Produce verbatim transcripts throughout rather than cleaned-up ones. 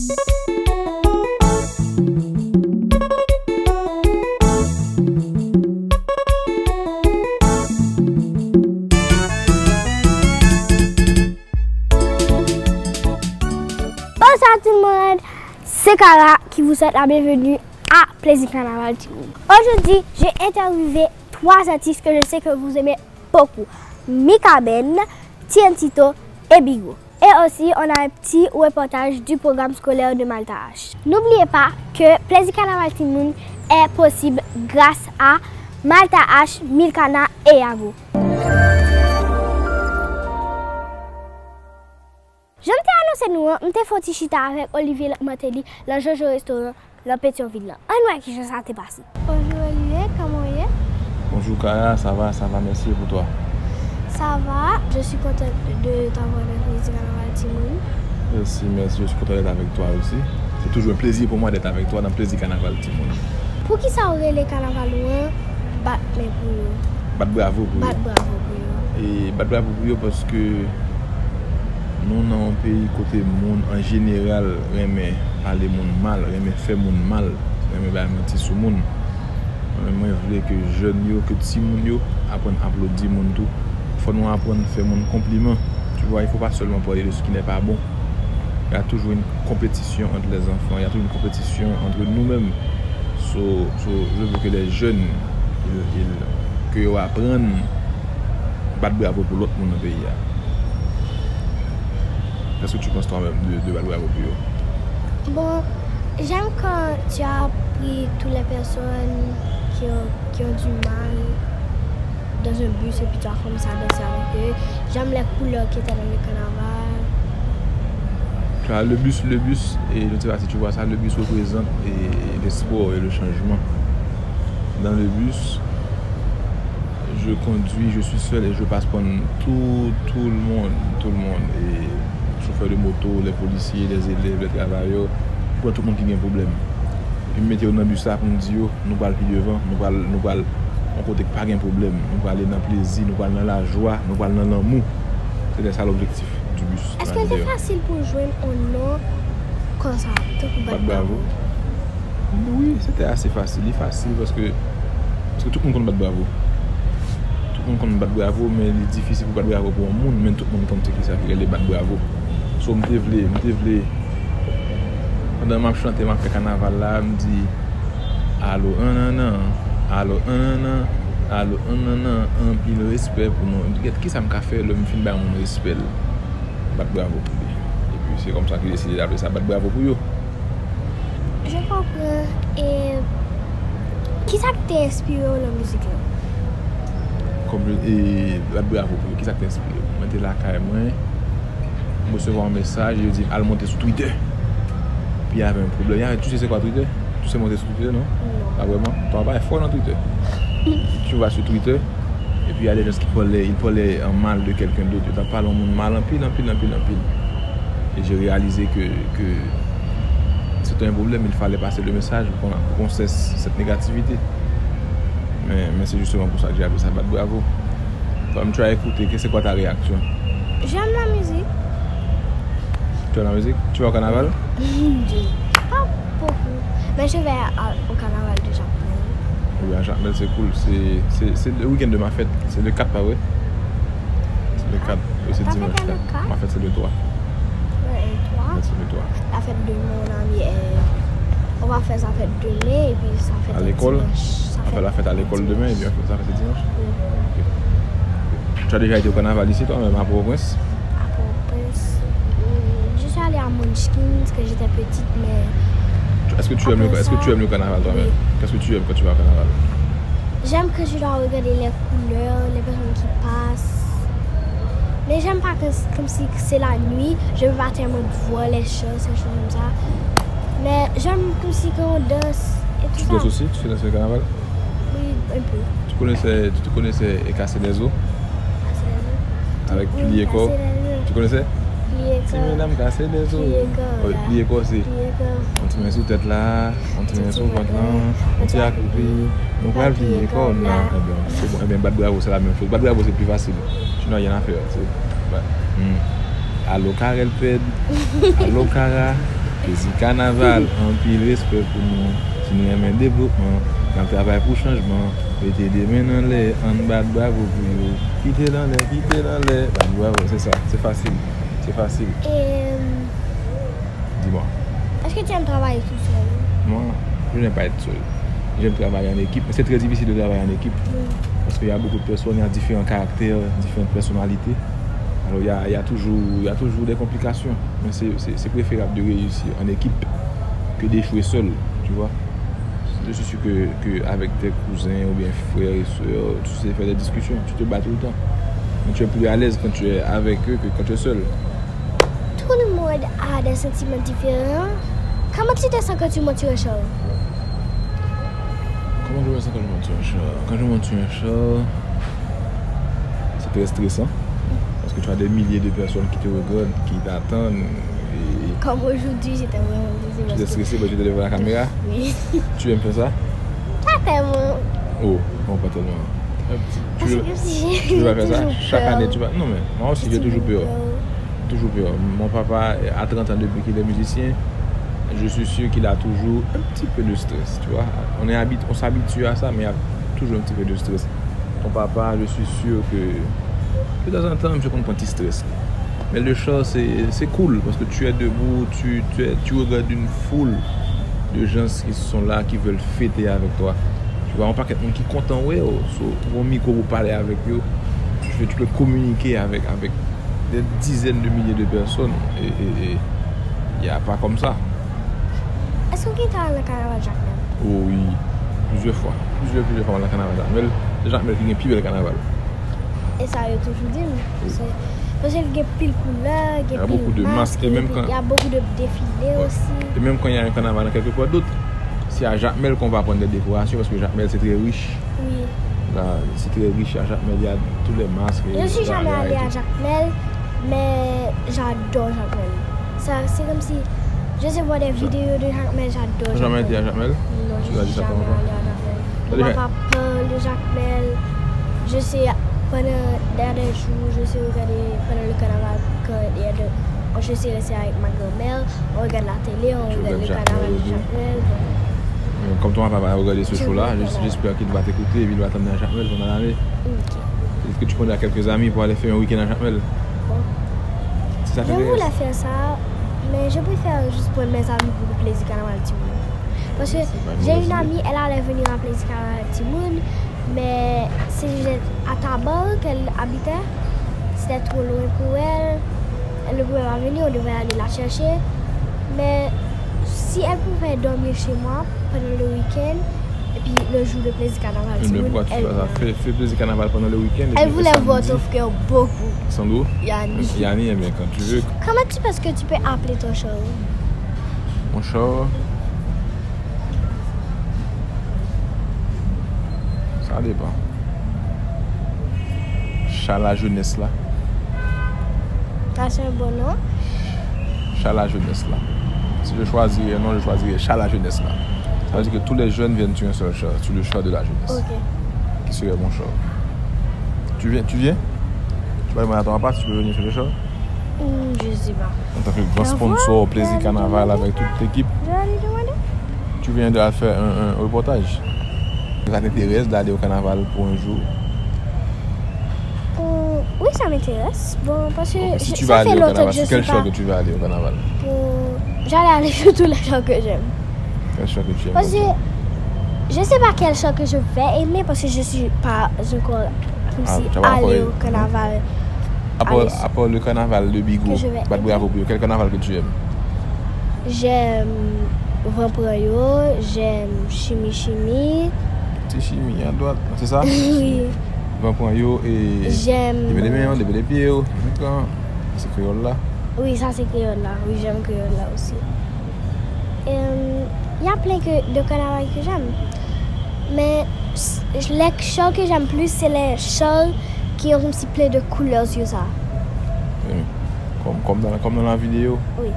Bonsoir tout le monde, c'est Kara qui vous souhaite la bienvenue à Plaisir Carnaval Timoun. Aujourd'hui, j'ai interviewé trois artistes que je sais que vous aimez beaucoup, Mikaben, T N Tito et Bigo. Et aussi, on a un petit reportage du programme scolaire de Malta H. N'oubliez pas que Plaisir Carnaval Timoun est possible grâce à Malta H, Milkana et Yago. Jan m te anonse nou an, m te fè yon ti chita avèk Olivier Martelly lan Jojo Restaurant lan Petyonvil lan. Ann wè kijan sa te pase. Bonjour Olivier, comment vous allez? Bonjour Kara, ça va, ça va, merci et pour toi? Ça va, je suis content de t'avoir dans Plaisir Carnaval Timoun. Merci, merci, je suis content d'être avec toi aussi. C'est toujours un plaisir pour moi d'être avec toi dans Plaisir Carnaval Timoun. Poukisa ou rele kanaval ou an Bat men pou yo? Bat bravo pou yo. Bat bravo pou yo. E bat bravo pou yo paske nou nan yon peyi kote moun an jeneral renmen pale moun mal, renmen fè moun mal, renmen bay manti sou moun. Mwen, mwen vle ke jèn yo, ke timoun yo aprann aplodi moun tou. Fò nou aprann fè moun konpliman. Tu vois, il faut pas seulement parler de ce qui n'est pas bon. Il y a toujours une compétition entre les enfants, il y a toujours une compétition entre nous-mêmes. So, so, je veux que les jeunes, ils, ils, ke yo aprann bat bravo pou lòt moun nan peyi a. Qu'est-ce que tu penses toi-même de, de bat bravo pou yo? Bon, j'aime quand tu as pris toutes les personnes qui ont, qui ont du mal dans un bus et puis tu as commencé à danser avec eux. J'aime les couleurs qui étaient dans le carnaval. Tu vois, le bus, le bus, et je ne sais pas si tu vois ça, le bus représente et, et l'espoir et le changement. Dans le bus, je conduis, je suis seul et je passe prendre tout, tout le monde, tout le monde. Et chauffeur de moto, les policiers, les élèves, les travailleurs, je prends tout le monde qui a un problème. Epi m mete yo nan bis la pou m di yo, nou pral pi devan, nou pral, nou pral yon kote k pa gen pwoblèm, nou prale nan plezi, nou pral nan lajwa, nou pral nan lanmou. Se te sa lobjektif du bus. Èske l te fasil pou w jwenn yon non konsa, tankou bat bravo? Wi, se te ase fasil. Li fasil paske, paske tout moun konn bat bravo. Tout moun konn bat bravo, men li difisil pou bat bravo pou yon moun, men tout moun konn se kisa ki rele bat bravo. So, m te vle, m te vle, pandan m ap chante, m ap fè kanaval la, m di, alo, annanan, alo, annanan, alo, annanan, anpil respè pou nou. Gèt kisa m ka fè lè m fin bay moun respè l. Bat bravo pou li. Epi se kòmsa ke yo deside apre sa bat bravo pou yo. Je konprann. E kisa ki te enspire w nan mizik lan? Kòm, e, bat bravo pou yo. Kisa ki te enspire w? Mwen te lakay mwen, m resevwa yon mesaj, yo di m al monte sou Twitter. Epi y avait un problème. Y avait, tu sais c'est quoi Twitter? Tu sais monter sur Twitter, non? Non. Pas vraiment? Ton papa est fort dans Twitter. Tu vas sur Twitter, et puis il y a des gens qui parlaient, ils parlaient en mal de quelqu'un d'autre. Yo t ap pale yon moun mal anpil, anpil, anpil, anpil. Et j'ai réalisé que, que c'était un problème, il fallait passer le message pour qu'on, pour qu'on cesse cette négativité. Mais, mais c'est justement pour ça que j'ai appelé ça bat bravo. Toi, tu as écouté, que c'est quoi ta réaction? J'aime la musique. Tu aimes la musique? Tu vas au carnaval? Pas beaucoup. Mais je vais à- au carnaval de Jacmel. Oui, à Jacmel, c'est cool. C'est, c'est, c'est le week-end de ma fête. C'est le quatre, pas vrai? C'est le quatre. Oui, c'est dimanche quatre. Ta fèt se le quatre? Ma fête, c'est le trois. Ouais, le trois. Ma fête, c'est le trois. La fête de mon ami, euh, on va faire sa fête demain et puis sa fête dimanche. À l'école? On fait la fête à l'école demain et puis on fait sa fête dimanche? Oui. Ok. Tu as déjà été au carnaval ici, toi-même, à Port-au-Prince? À Port-au-Prince, euh, je suis allée à Munchkins quand j'étais petite, mais... Est-ce que tu aimes le, est-ce que tu aimes le carnaval, toi-même? Oui. Qu'est-ce que tu aimes quand tu vas au carnaval? J'aime quand je dois regarder les couleurs, les personnes qui passent. Mais j'aime pas quand, comme si c'est la nuit, je veux pas tellement voir les choses, ces choses comme ça. Mais j'aime comme si quand on danse et tout ça. Tu danses aussi? Tu fais danser le carnaval? Oui, un peu. Tu connaissais, tu connaissais Casser les os? Casser les os. Avec Plié Corps. Tu connaissais? Plié Corps. Ti medam kase de zo. Plié Corps. Wi, Plié Corps se yon ti men sou tèt la, yon ti men sou vant lan, yon ti akoupi, nou pral plié kò n nan. Ebyen, se bon. Ebyen, bat bravo, c'est la même chose. Bat bravo, c'est plus facile. Tu n'as rien à faire. C'est, bat. Hmm. Alo Karèl Pèd, alo Kara. Plezi kanaval, anpil respè pou nou. Si nou renmen devlopman, n ap travay pou chanjman. Mete de men nan lè, ann bat bravo pou yo. Kite l anlè, kite l anlè, bat bravo, se sa, se fasil, se fasil. Et, euh, Dis-moi. Est-ce que tu aimes travailler tout seul? Moi, je n'aime pas être seul. J'aime travailler en équipe, mais c'est très difficile de travailler en équipe. Oui. Parce qu'il y a beaucoup de personnes, il y a différents caractères, différentes personnalités. Alors, il y a, il y a toujours, il y a toujours des complications. Mais c'est, c'est, c'est préférable de réussir en équipe que d'échouer seul, tu vois. Je suis sûr que, que avec tes cousins ou bien frères et sœurs, tu sais faire des discussions, tu te bats tout le temps. Mais tu es plus à l'aise quand tu es avec eux que quand tu es seul. Tout le monde a des sentiments différents. Comment tu te sens quand tu montes sur un char? Comment je me sens quand je monte sur un char? Quand je monte sur un char, c'est très stressant. Parce que tu as des milliers de personnes qui te regardent, qui t'attendent. Et comme aujourd'hui, j'étais vraiment stressée. Tu étais stressée parce que tu étais devant la caméra? Oui. Tu aimes faire ça? Pas tellement. Oh, non, pas tellement. Un petit. Tu veux, tu veux pas faire ça? Chaque année, tu vas. Non, mais moi aussi, j'ai toujours peur. Toujours peur. Mon papa, à trente ans depuis qu'il est musicien, je suis sûr qu'il a toujours un petit peu de stress, tu vois. On est habit-, on s'habitue à ça, mais il y a toujours un petit peu de stress. Ton papa, je suis sûr que de temps en temps, je comprends petit stress. Mais le char, c'est, c'est cool parce que tu es debout, tu, tu es, tu regardes une foule de gens qui sont là, qui veulent fêter avec toi. Tu vois, un paquet de monde qui est content, ouais, oh, so, un micro pour parler avec eux. Tu veux, tu peux communiquer avec, avec des dizaines de milliers de personnes. Et, et, et il y a pas comme ça. Èske w gentan al nan kanaval Jakmèl? Oh wi, plizyè fwa. Plizyè, plizyè fwa m al nan kanaval Jakmèl. Se Jakmèl ki gen pi bèl kanaval. E sa yo toujou di m. Paske, paske l gen pil koulè, gen pil mask, gen pil, y a beaucoup de défilés aussi. Et même quand il y a un carnaval dans quelque part d'autre, c'est à Jacmel qu'on va prendre des décorations parce que Jacmel, c'est très riche. Oui. Là, c'est très riche à Jacmel, il y a tous les masques. Je suis jamais allée à Jacmel, mais j'adore Jacmel. Ça, c'est comme si je sais voir des vidéos de Jacmel, j'adore Jacmel. T'as jamais été à Jacmel? Non, je suis jamais allée à Jacmel. Mon papa parle de Jacmel. Je sais, pendant, dans des jours, je sais regarder pendant le carnaval, quand il y a de, je sais rester avec ma grand-mère, on regarde la télé, on regarde le carnaval de Jacmel. Comme ton papa va regarder ce show-là, j'espère qu'il va t'écouter et puis il va t'emmener à Jacmel pendant l'année. Ok. Peut-être que tu prendras quelques amis pour aller faire un week-end à Jacmel. Bon. Si ça t'intéresse. Je voulais faire ça, mais je préfère juste prendre mes amis pour le plaisir carnaval timoun. Parce que j'ai une amie, elle allait venir à plaisir carnaval timoun, mais c'est juste à Tabarre qu'elle habitait. C'était trop loin pour elle. Elle ne pouvait pas venir, on devait aller la chercher. Mais si elle pouvait dormir chez moi pendant le week-end, et puis le jour de plaisir carnaval timoun, elle vient. Fais, fais plaisir carnaval pendant le week-end et puis descends samedi. Elle voulait voir ton frère beaucoup. Sandro? Yanni. Yanni, eh bien, quand tu veux. Comment tu penses que tu peux appeler ton show? Mon show? Ça dépend. Chat la jeunesse là. Ça, c'est un bon nom. Chat la jeunesse là. Si je choisirais un nom, je choisirais Chat la jeunesse là. Ça veut dire que tous les jeunes viennent sur un seul chat, sur le chat de la jeunesse. Ok. Qui serait mon chat? Tu viens, tu viens? Tu vas demander à ton papa si tu peux venir sur le chat? Hmm, je sais pas. En tant que grand sponsor, Plaisir Carnaval avec toute l'équipe. Je vais lui demander. Tu viens de faire un, un reportage. Ça t'intéresse d'aller au carnaval pour un jour? Hmm, oui, ça m'intéresse. Bon, parce que ça fait longtemps que je suis pas. Ok, si tu vas aller au carnaval, c'est quel chat que tu vas aller au carnaval? Bon, j'allais aller sur tous les chats que j'aime. Quel chat que tu aimes? Parce que je sais pas quel chat que je vais aimer parce que je suis pas encore comme si allé au carnaval. À part, à part le carnaval de Bigo, bat bravo pou yo, quel carnaval que tu aimes? J'aime Van Pran Yo, j'aime Chimi Chimi. Ti Chimi, à droite, c'est ça? Oui. Van Pran Yo et j'aime Debe de men, Debe de pye, c'est créole là. Oui, ça c'est créole là. Oui, j'aime créole là aussi. Euh, il y a plein que, de carnaval que j'aime. Mais s-, les chants que j'aime plus, c'est les chants qui ont aussi plein de couleurs sur ça. Oui. Comme, comme dans, comme dans la vidéo. Oui.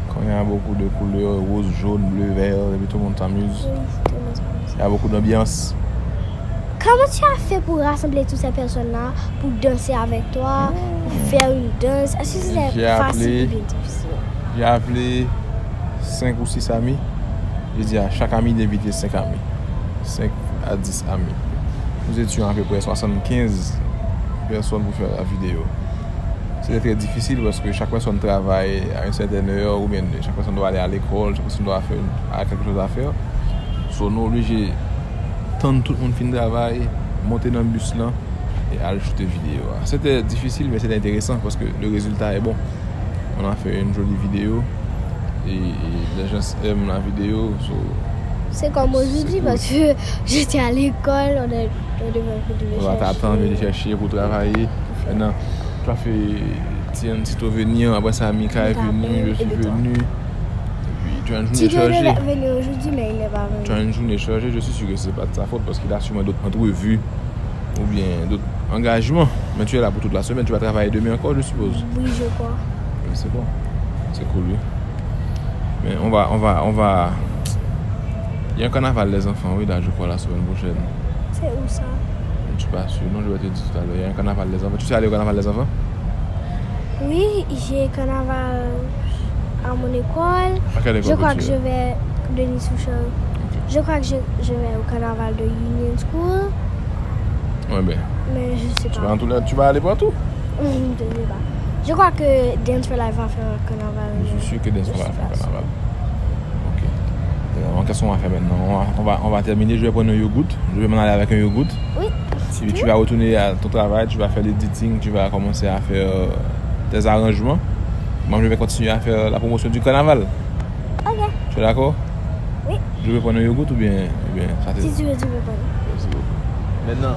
Quand il y a beaucoup de couleurs, rose, jaune, bleu, vert, et puis tout le monde s'amuse. Oui, tout le monde s'amuse. Il y a beaucoup d'ambiance. Comment tu as fait pour rassembler toutes ces personnes-là, pour danser avec toi, pour faire une danse? Est-ce que c'était facile ou bien difficile? J'ai appelé, j'ai appelé Senk ou sis ami. Je di a chak ami devite senk ami. Senk a dis ami. Nous étions à peu près soixante-quinze personnes pour faire la vidéo. C'était très difficile parce que chaque personne travaille à une certaine heure, ou bien chaque personne doit aller à l'école, chaque personne doit faire, a quelque chose à faire. So, nou oblije tann tout moun fin travay, monte nan bis lan e al choute videyo a. C'était difficile, mais c'était intéressant parce que le résultat est bon. On a fait une jolie vidéo et, et les gens aiment la vidéo. So, C'est comme aujourd'hui parce que j'étais à l'école, on a, on devait venir me on va t'attendre, venir chercher. Chercher pour travailler. Maintenant, tu as fait Tiens, Tito venir, après ça, Mika est Mika venu, venu, je suis et toi? Venu. Et puis, tu as une journée Tito devait chargée. Venir aujourd'hui, mais il n'est pas venu. Tu as une journée chargée, je suis sûr que c'est pas de sa faute parce qu'il a sûrement d'autres entrevues ou bien d'autres engagements. Mais tu es là pour toute la semaine, tu vas travailler demain encore, je suppose. Oui, je crois. Mais c'est bon. C'est cool, oui. Mais on va, on va, on va. Il y a un carnaval des enfants, oui, là, je crois, la semaine prochaine. C'est où ça? Je suis pas sûr. Non, je vais te dire tout à l'heure. Il y a un carnaval des enfants. Tu sais aller au carnaval des enfants? Oui, j'ai carnaval à mon école. À quelle école Je crois que que tu je es? Vais, Denis Souchard. Ok. Je crois que je, je vais au carnaval de Union School. Ouais, ben. Mais je sais Tu pas. vas, en tout cas, tu vas aller partout. Je sais pas. Je crois que Dance for Life va faire un carnaval. Je suis sûr que Dance for Je Life suis va faire pas carnaval. Ok. Euh, qu'est-ce qu'on va faire maintenant? On va, on va, on va terminer. Je vais prendre un yogourt. Je vais m'en aller avec un yogourt. Oui. Tu, tu vas retourner à ton travail, tu vas faire l'editing, tu vas commencer à faire euh, tes arrangements. Moi, je vais continuer à faire la promotion du carnaval. Ok. Tu es d'accord? Oui. Je vais prendre un yogourt ou bien, ou bien ça te- Si tu veux, tu peux prendre. Merci beaucoup. Maintenant,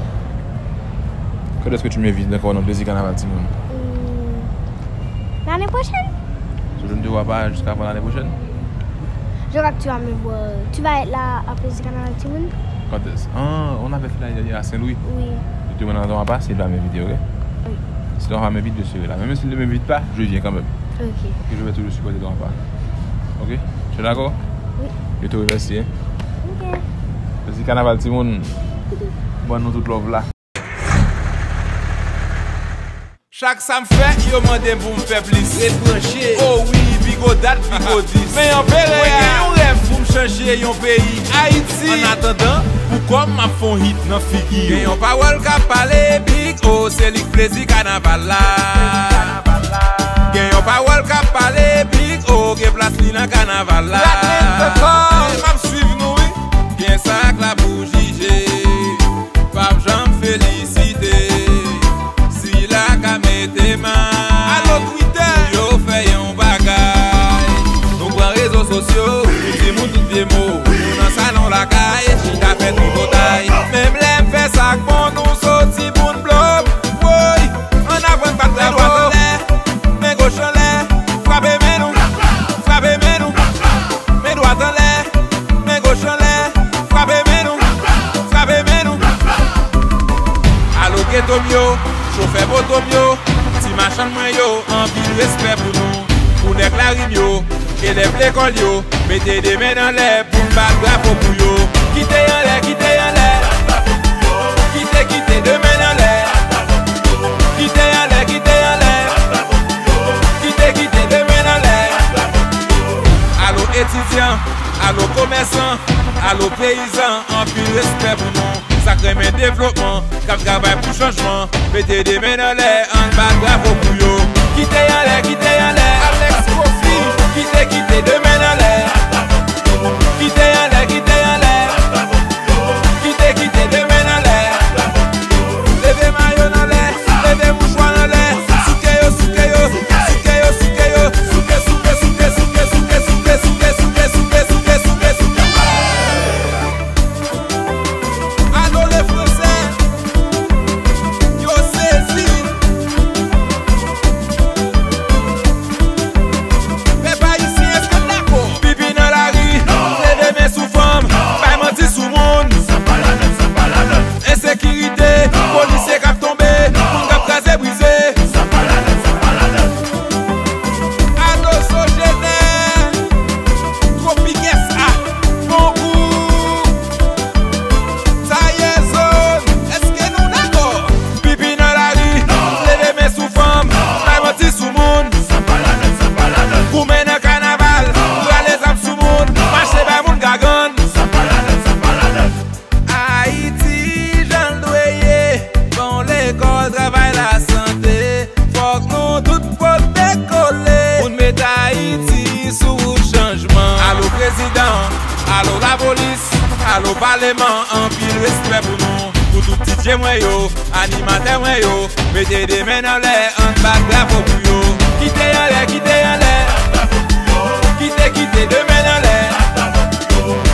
quand est-ce que tu m'invites encore dans Plaisir Carnaval Timoun? Hmm. L'année prochaine? Je ne te vois pas jusqu'à l'année prochaine. Je crois que tu vas me voir. Tu vas être là à Plaisir Carnaval Timoun? Quand est-ce? Ah, on avait fait l'année dernière à Saint-Louis. Oui. Je te demande à ton papa s'il va m'inviter, ok? Oui. Si ton papa m'invite, je serai là. Même s'il ne m'invite pas, je viens quand même. Ok. Et je vais toujours supporter ton papa. Ok? Tu es d'accord? Oui. Je te remercie, hein? Ok. Plaisir Carnaval Timoun. Ban nou tout love la. Chak sa m fè, yo mande m pou m fè plis. Ret branche. O wi, pi gwo dat, pi gwo dis. Men yon pere. Mwen gen yon rèv pou m chanje yon peyi. Ayiti. Annatandan, pou kòm m ap fè yon hit nan figi yo. Gen yon pawòl k ap pale, Big O, se li k Plezi Kanaval la. Gen yon pawòl k ap pale, Big O, gen plas li nan kanaval la. Black men, the call. M ap swiv nou, wi. Gen sa k la pou jije. P ap janm felisite sila ka mete may. Alo Twitter. Pou yo fè yon bagay. Nou pran rezo sosyo pou di moun tout vye mo. Nou nan salon lakay, chita fè tripotay. Menm lè m fè sa k bon, nou soti pou n blow. Woy, ann aprann bat men dwat anlè, men goch anlè, frape men nou, frape men nou, men dwat anlè. Men goch anlè, frape men nou, frape men nou. Alo geto m yo, chofè moto m yo, ti machann mwen yo, anpil respè pou nou. Pou nèg lari m yo, elèv lekòl yo, mete de men anlè pou n bat bravo pou yo. Kite anlè, kite anlè. Kite, kite de men anlè. Kite anlè, kite anlè. Kite, kite de men anlè. Alo etidyan, alo komèsan, alo peyizan, anpil respè pou nou. Sa k renmen devlopman, k ap travay pou chanjman. Mete de men anlè, ann bat bravo pou yo. Kite anlè, kite anlè. Alex Kofi. Kite, kite de men anlè. Kite anlè, kite anlè. Kite, kite de men anlè. Leve mayo n anlè, leve mouchwa n anlè. Souke yo, souke yo, souke yo, souke yo. Souke, souke, souke, souke. Alo le fransè, yo sezi. Pèp ayisyen, èske n dakò? Big Prezidan, alo lapolis, alo paleman, anpil respè pou nou. Pou tout D J mwen yo, animatè mwen yo, mete de men anlè, ann bat bravo pou yo. Kite anlè, kite anlè. Kite, kite de men anlè.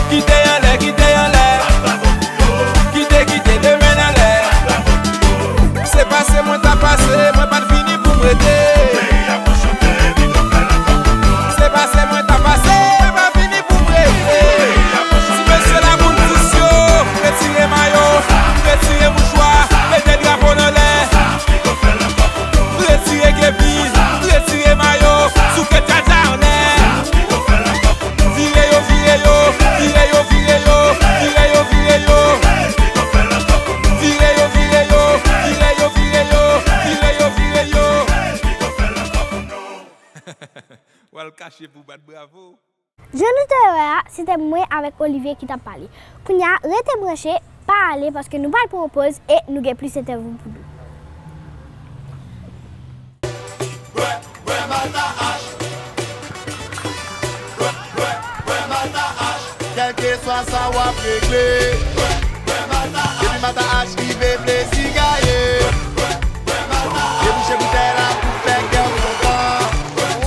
Kite anlè, kite anlè. Kite, kite de men anlè. Se pase mwen ta pase, mwen pa t vini pou m rete. Se pase mwen ta pase, mwen pa vini pou m rete. Ti mesye lapolis yo, retire mayo, retire mouchwa, mete drapo nan lè. Retire kepi, retire mayo, souke djadja anlè. Vire yo, vire yo, vire yo, vire yo, vire yo, vire yo. Vire yo, vire yo, vire yo, vire yo, vire yo, vire yo. W al kache pou bat bravo. Jan nou te wè a, se te mwen avèk Olivier ki t ap pale. Kounye a, rete branche, pa ale, paske nou pral pran yon poz e nou gen plis entèvyou pou nou. Bwè, bwè Malta H. Bwè, bwè, bwè Malta H. Kèlkeswa sa w ap regle. Bwè, bwè Malta H. Depi Malta H rive, plezi gaye. Bwè, bwè Malta H. Debouche boutèy la pou fè kè w kontan.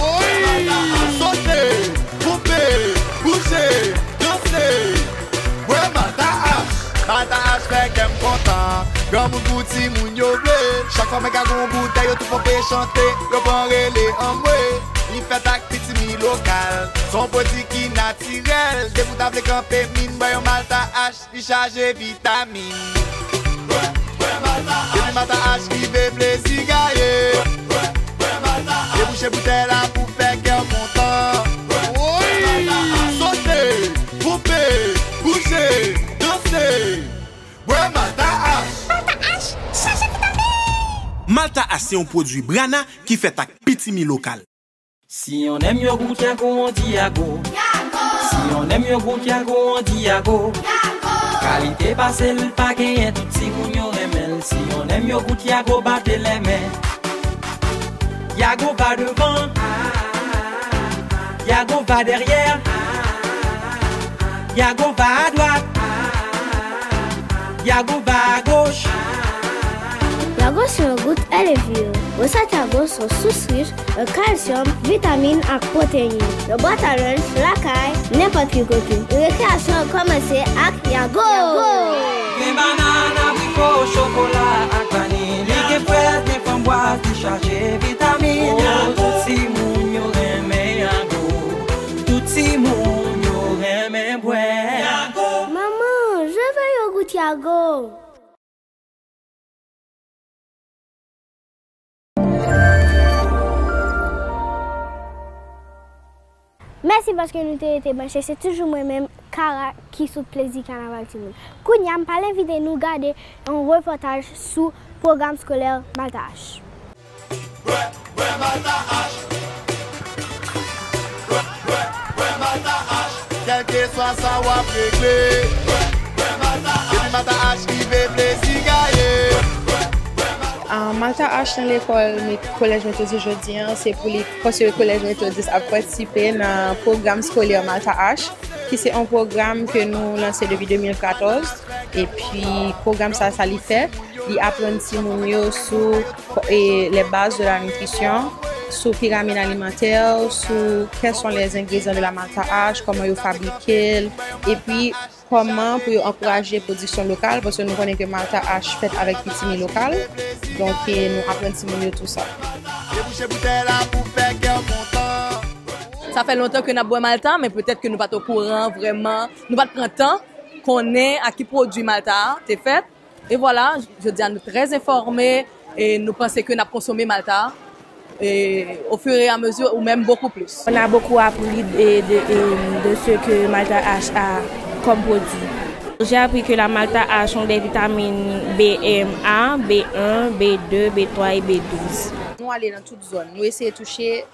Woy! Sote, bounpe, bouje, danse. Bwè Malta H. Malta H fè kè m kontan. Granmoun pou timoun yo vle. Chak fwa mwen ka gon boutèy, yo tou ponpe chante. Yo pran rele anmwe. Li fèt ak pitimi lokal. Se yon pwodui ki natirèl. Depi w ta vle kanpe min, bwè yon Malta H, li chaje vitamin. Bwè, bwè Malta H. Depi Malta H rive, plezi gaye. Bwè, bwè Malta H. Debouche boutèy la pou fè kè w kontan. Woy! Sote, bounpe, bouje, danse. Bwè Malta H. Malta H, chaje vitamin! Malta H se yon pwodui Brana ki fèt ak pitimi lokal. Si on aime yogourt Yago, on dit Yago. Si on aime yogourt Yago, on dit Yago. Kalite pase l pa genyen, tout timoun yo renmen l. Si on aime yogourt Yago, bate lèmen. Yago va devan. Yago va dèyè. Yago va adwat. Yago va agoch. Yago se yon gout L V O. Resèt Yago se yon sous rich an kalsyòm, vitamin ak pwoteyin. Nan bwat a lunch, lakay, nenpòt ki kote. Rekreyasyon an kòmanse ak Yago! Gen bannann, abriko, chokola ak vaniy. Li gen frèz, gen framboaz, li chaje vitamin. Oh, tout timoun yo renmen Yago. Tout timoun yo renmen bwè Yago. Maman, je veux yogourt Yago. Mèsi paske nou te rete branche. Se toujou mwen menm, Kara, ki sou Plezi Kanaval Timoun. Kounye a, m pral envite nou gade yon repòtaj sou pwogram eskolè Malta H. Bwè, bwè Malta H. Bwè, bwè, bwè Malta H. Kèlkeswa sa w ap regle. Bwè, bwè Malta H. Depi Malta H rive, plezi gaye. Bwè, bwè Malta H. Ah, Malta H nan lekòl met-, kolèj Metodis jodi a, se pou li, paske kolèj Metodis ap patisipe nan pwogram eskolè Malta H, ki se yon pwogram ke nou lanse depi de mil katòz. Epi, pwogram sa, sa li fè, li aprann timoun yo sou, e, les bases de la nutrition, sou piramid alimantè, sou quels sont les ingrédients de la Malta H, kòman yo fabrike l, epi kòman pou yo ankouraje pwodiksyon lokal, paske nou konnen ke Malta H fèt avèk pitimi lokal. Donk, e, nou aprann timoun yo tou sa. Debouche boutèy la pou fè kè w kontan. Sa fè lontan ke n ap bwè Malta, men petèt ke nou pa t okouran vrèman, nou pa t pran tan konnen a ki pwodui Malta a te fèt. E vwala, jodi a nou trè enfòme e nou panse ke n ap konsome Malta e, au fur et à mesure ou même beaucoup plus. On a beaucoup appris de, de, de, de ce que Malta H a comme produit. J'ai appris que la Malta H ont des vitamines B un A, B un, B deux, B trois et B douze. Nou ale nan tout zòn, nou eseye touche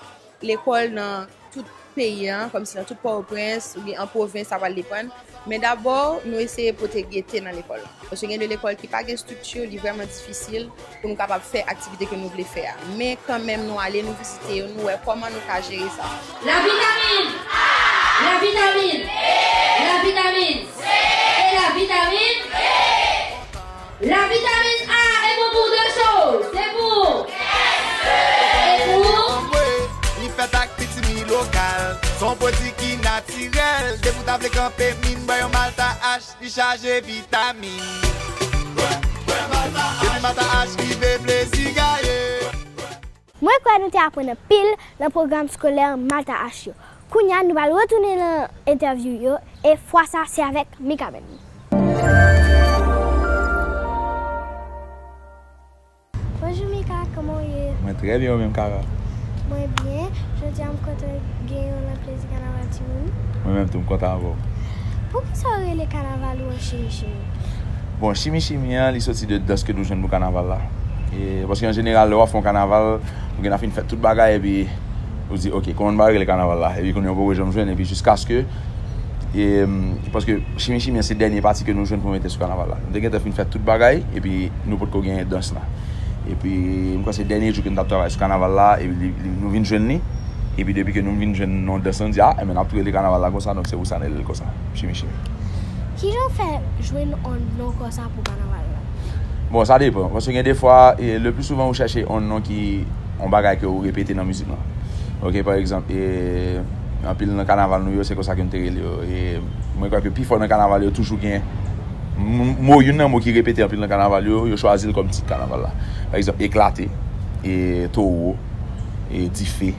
lekòl nan tout peyi a, kòmsi nan tout Pòtoprens oubyen an pwovens, sa pral depann. Men dabò, nou eseye pote gete nan lekòl la. Paske gen de lekòl ki pa gen estrikti, li vrèman difisil pou nou kapab fè aktivite ke nou vle fè a. Men kanmenm, nou ale, nou vizite yo, nou wè kòman nou ka jere sa. La vitamine A! La vitamine Yon pwodui ki natirèl, depi w ta vle kanpe min, bwè yon Malta H, li chaje vitamin. Depi Malta H rive plezi gaye. Mwen kwè nou te aprann anpil nan pwogram skolè Malta H yo. Kounye a, nou pral retounen nan entèvyou yo, e fwa sa, se avèk Mika menm. Bonjou Mika, kòman w ye? Mwen trè byen, ou menm, Kara? Mwen byen. Jodi a, m kontan gen yon lòt plezi kanaval timoun. Mwen menm tou, m kontan avè w. Poukisa yo rele kanaval ou an chimi chimi? Bon, chimi chimi an, li soti de dans ke nou jwenn pou kanaval la. E, paske an jeneral, lè w ap fè yon kanaval, ou gen nan fin fè tout bagay, epi ou di, "Ok, kòman n va rele kanaval la?" Epi kounye a, ou poko janm jwenn, epi jiskaske, e, paske chimi chimi an, se dènye pati ke nou jwenn pou mete sou kanaval la. Nou te gentan fin fè tout bagay, epi nou potko gen dans la. Epi, m kwè se dènye jou ke nou t ap travay sou kanaval la, epi li, li, nou vin jwenn li. Epi depi ke nou vin jwenn non dans la, nou di, "A, enben, n ap tou rele kanaval la konsa," donk se pou sa nou rele l konsa, chimi chimi. Kijan w fè jwenn yon non konsa pou kanaval la? Bon, sa depan. Paske gen de fwa, e, le pli souvan ou chèche yon non ki yon bagay ke ou repete nan mizik lan. Ok, pa egzanp, e, anpil nan kanaval nou yo, se konsa ke nou te rele yo. E mwen kwè ke pi fò nan kanaval yo toujou gen m-, mo, youn nan mo ki repete anpil nan kanaval yo, yo chwazi l kòm tit kanaval la. Pa egzanp, eklate, e, towo, e, dife,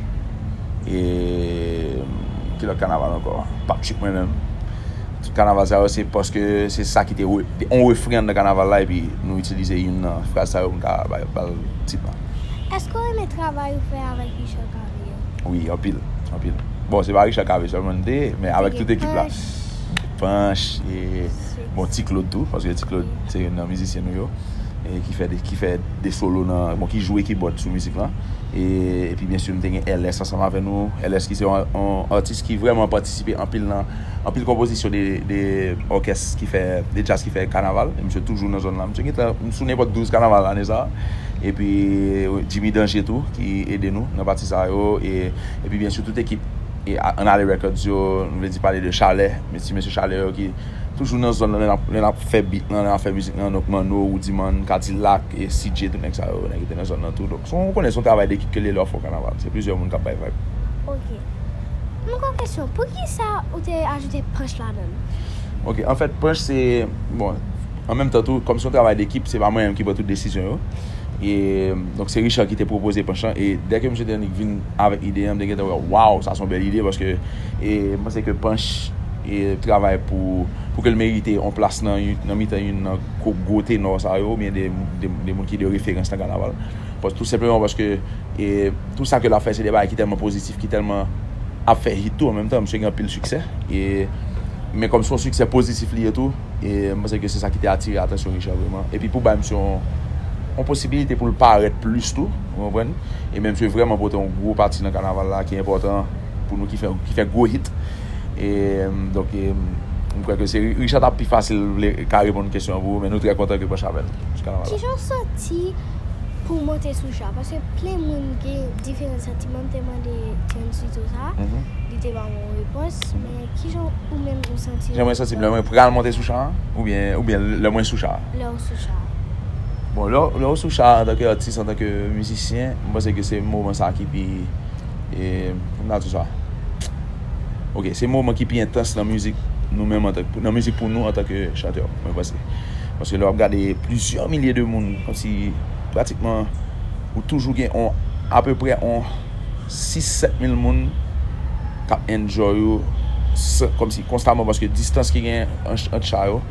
e, ki lòt kanaval ankò? Pap Trip mwen menm. Tout kanaval sa yo, se paske se sa ki te re-, te yon refren anndan kanaval la, epi nou itilize youn nan fraz sa yo pou n ka ba, ba l tit la. Èske w renmen travay ou fè avèk Richard Cavé a? Wi, anpil, anpil. Bon, se pa Richard Cavé sèlman n te, men avèk tout ekip la. Te gen Panch. Panch, e, bon, Ti Claude tou, paske Ti Claude se youn nan mizisyen nou yo, e ki fè de, ki fè de solo nan, bon, ki jwe kibòd sou mizik lan. E, epi, byen si, m te gen L S ansanm avè nou. L S ki se yon, yon atis ki vrèman patisipe anpil nan, anpil konpozisyon de, de òkès ki fè, de djaz ki fè kanaval. E misye toujou nan zòn la. Misye gentan sou nenpòt douz kanaval ane sa. Epi, Jimmy Danger tou, ki ede nou nan pati sa yo. E, epi, byen si, tout ekip e, a-, Annale Records yo, nou vle di pale de Chalè, men ti mesye Chalè yo ki toujou nan zòn nan, lè n ap, lè n ap fè beat lan, lè n ap fè mizik lan, donk Manno, Woodyman, Kadilak, e C J, tout nèg sa yo, nèg ki te nan zòn nan tou. Donk, se yon, ou konnen, se yon travay dekip ke li lè w ap fè yon kanaval. Se plizyè moun k ap bay vibe. Ok. Mwen gen yon kesyon. Poukisa ou te ajoute Panch ladan l? Ok, anfèt, Panch se, bon, an menm tan tou, kòm se yon travay dekip, se pa mwen menm ki pran tout desizyon yo. E, donk, se Richard ki te pwopoze Panch lan. E dèke misye te annik vin avèk ide a, m te gentan wè, waw, sa se yon bèl ide, paske, e, m panse ke Panch, e, travay pou, pou ke l merite yon plas nan, nan mitan youn nan gwo, gwo tenò sa yo, oubyen de, de, de moun ki de referans nan kanaval. Pas-, tou senpleman paske, e, tou sa ke l ap fè, se de bagay ki tèlman pozitif, ki tèlman ap fè hit tou an menm tan, misye gen anpil siksè. E, men kòm se yon siksè pozitif li ye tou, e, m panse ke se sa ki te atire atansyon Richard vrèman. Epi pou bay misye yon, yon posibilite pou l parèt plis tou, ou konprann? E men misye vrèman pote yon gwo pati nan kanaval la ki enpòtan pou nou, ki fè, ki fè gwo hit. E, donk, e, m kwè ke se Ri-, Richard t ap pi fasil vle ka reponn kesyon an pou ou, men nou trè kontan ke Panch avè n sou kanaval la. Kijan w santi pou w monte sou cha? Paske plen moun gen diferan santiman. M te mande Transito sa, li te ba m yon repons, men kijan ou menm ou santi w? Jan mwen santi m lè mwen pral monte sou cha a? Oubyen, oubyen lè mwen sou cha a? Lè w sou cha a. Bon, lè, lè w sou cha a antanke atis, antanke mizisyen, m panse ke se moman sa a ki pi, e, kòman n a di sa? Ok, se moman ki pi entans nan mizik nou menm antanke, nan mizik pou nou antanke chantè, mwen panse. Paske lè w ap gade plizyè milye de moun, kòmsi pratikman ou toujou gen on, apeprè on sis sèt mil moun k ap enjoy ou, san, kòmsi konstaman, paske distans ki gen ant, ant cha yo,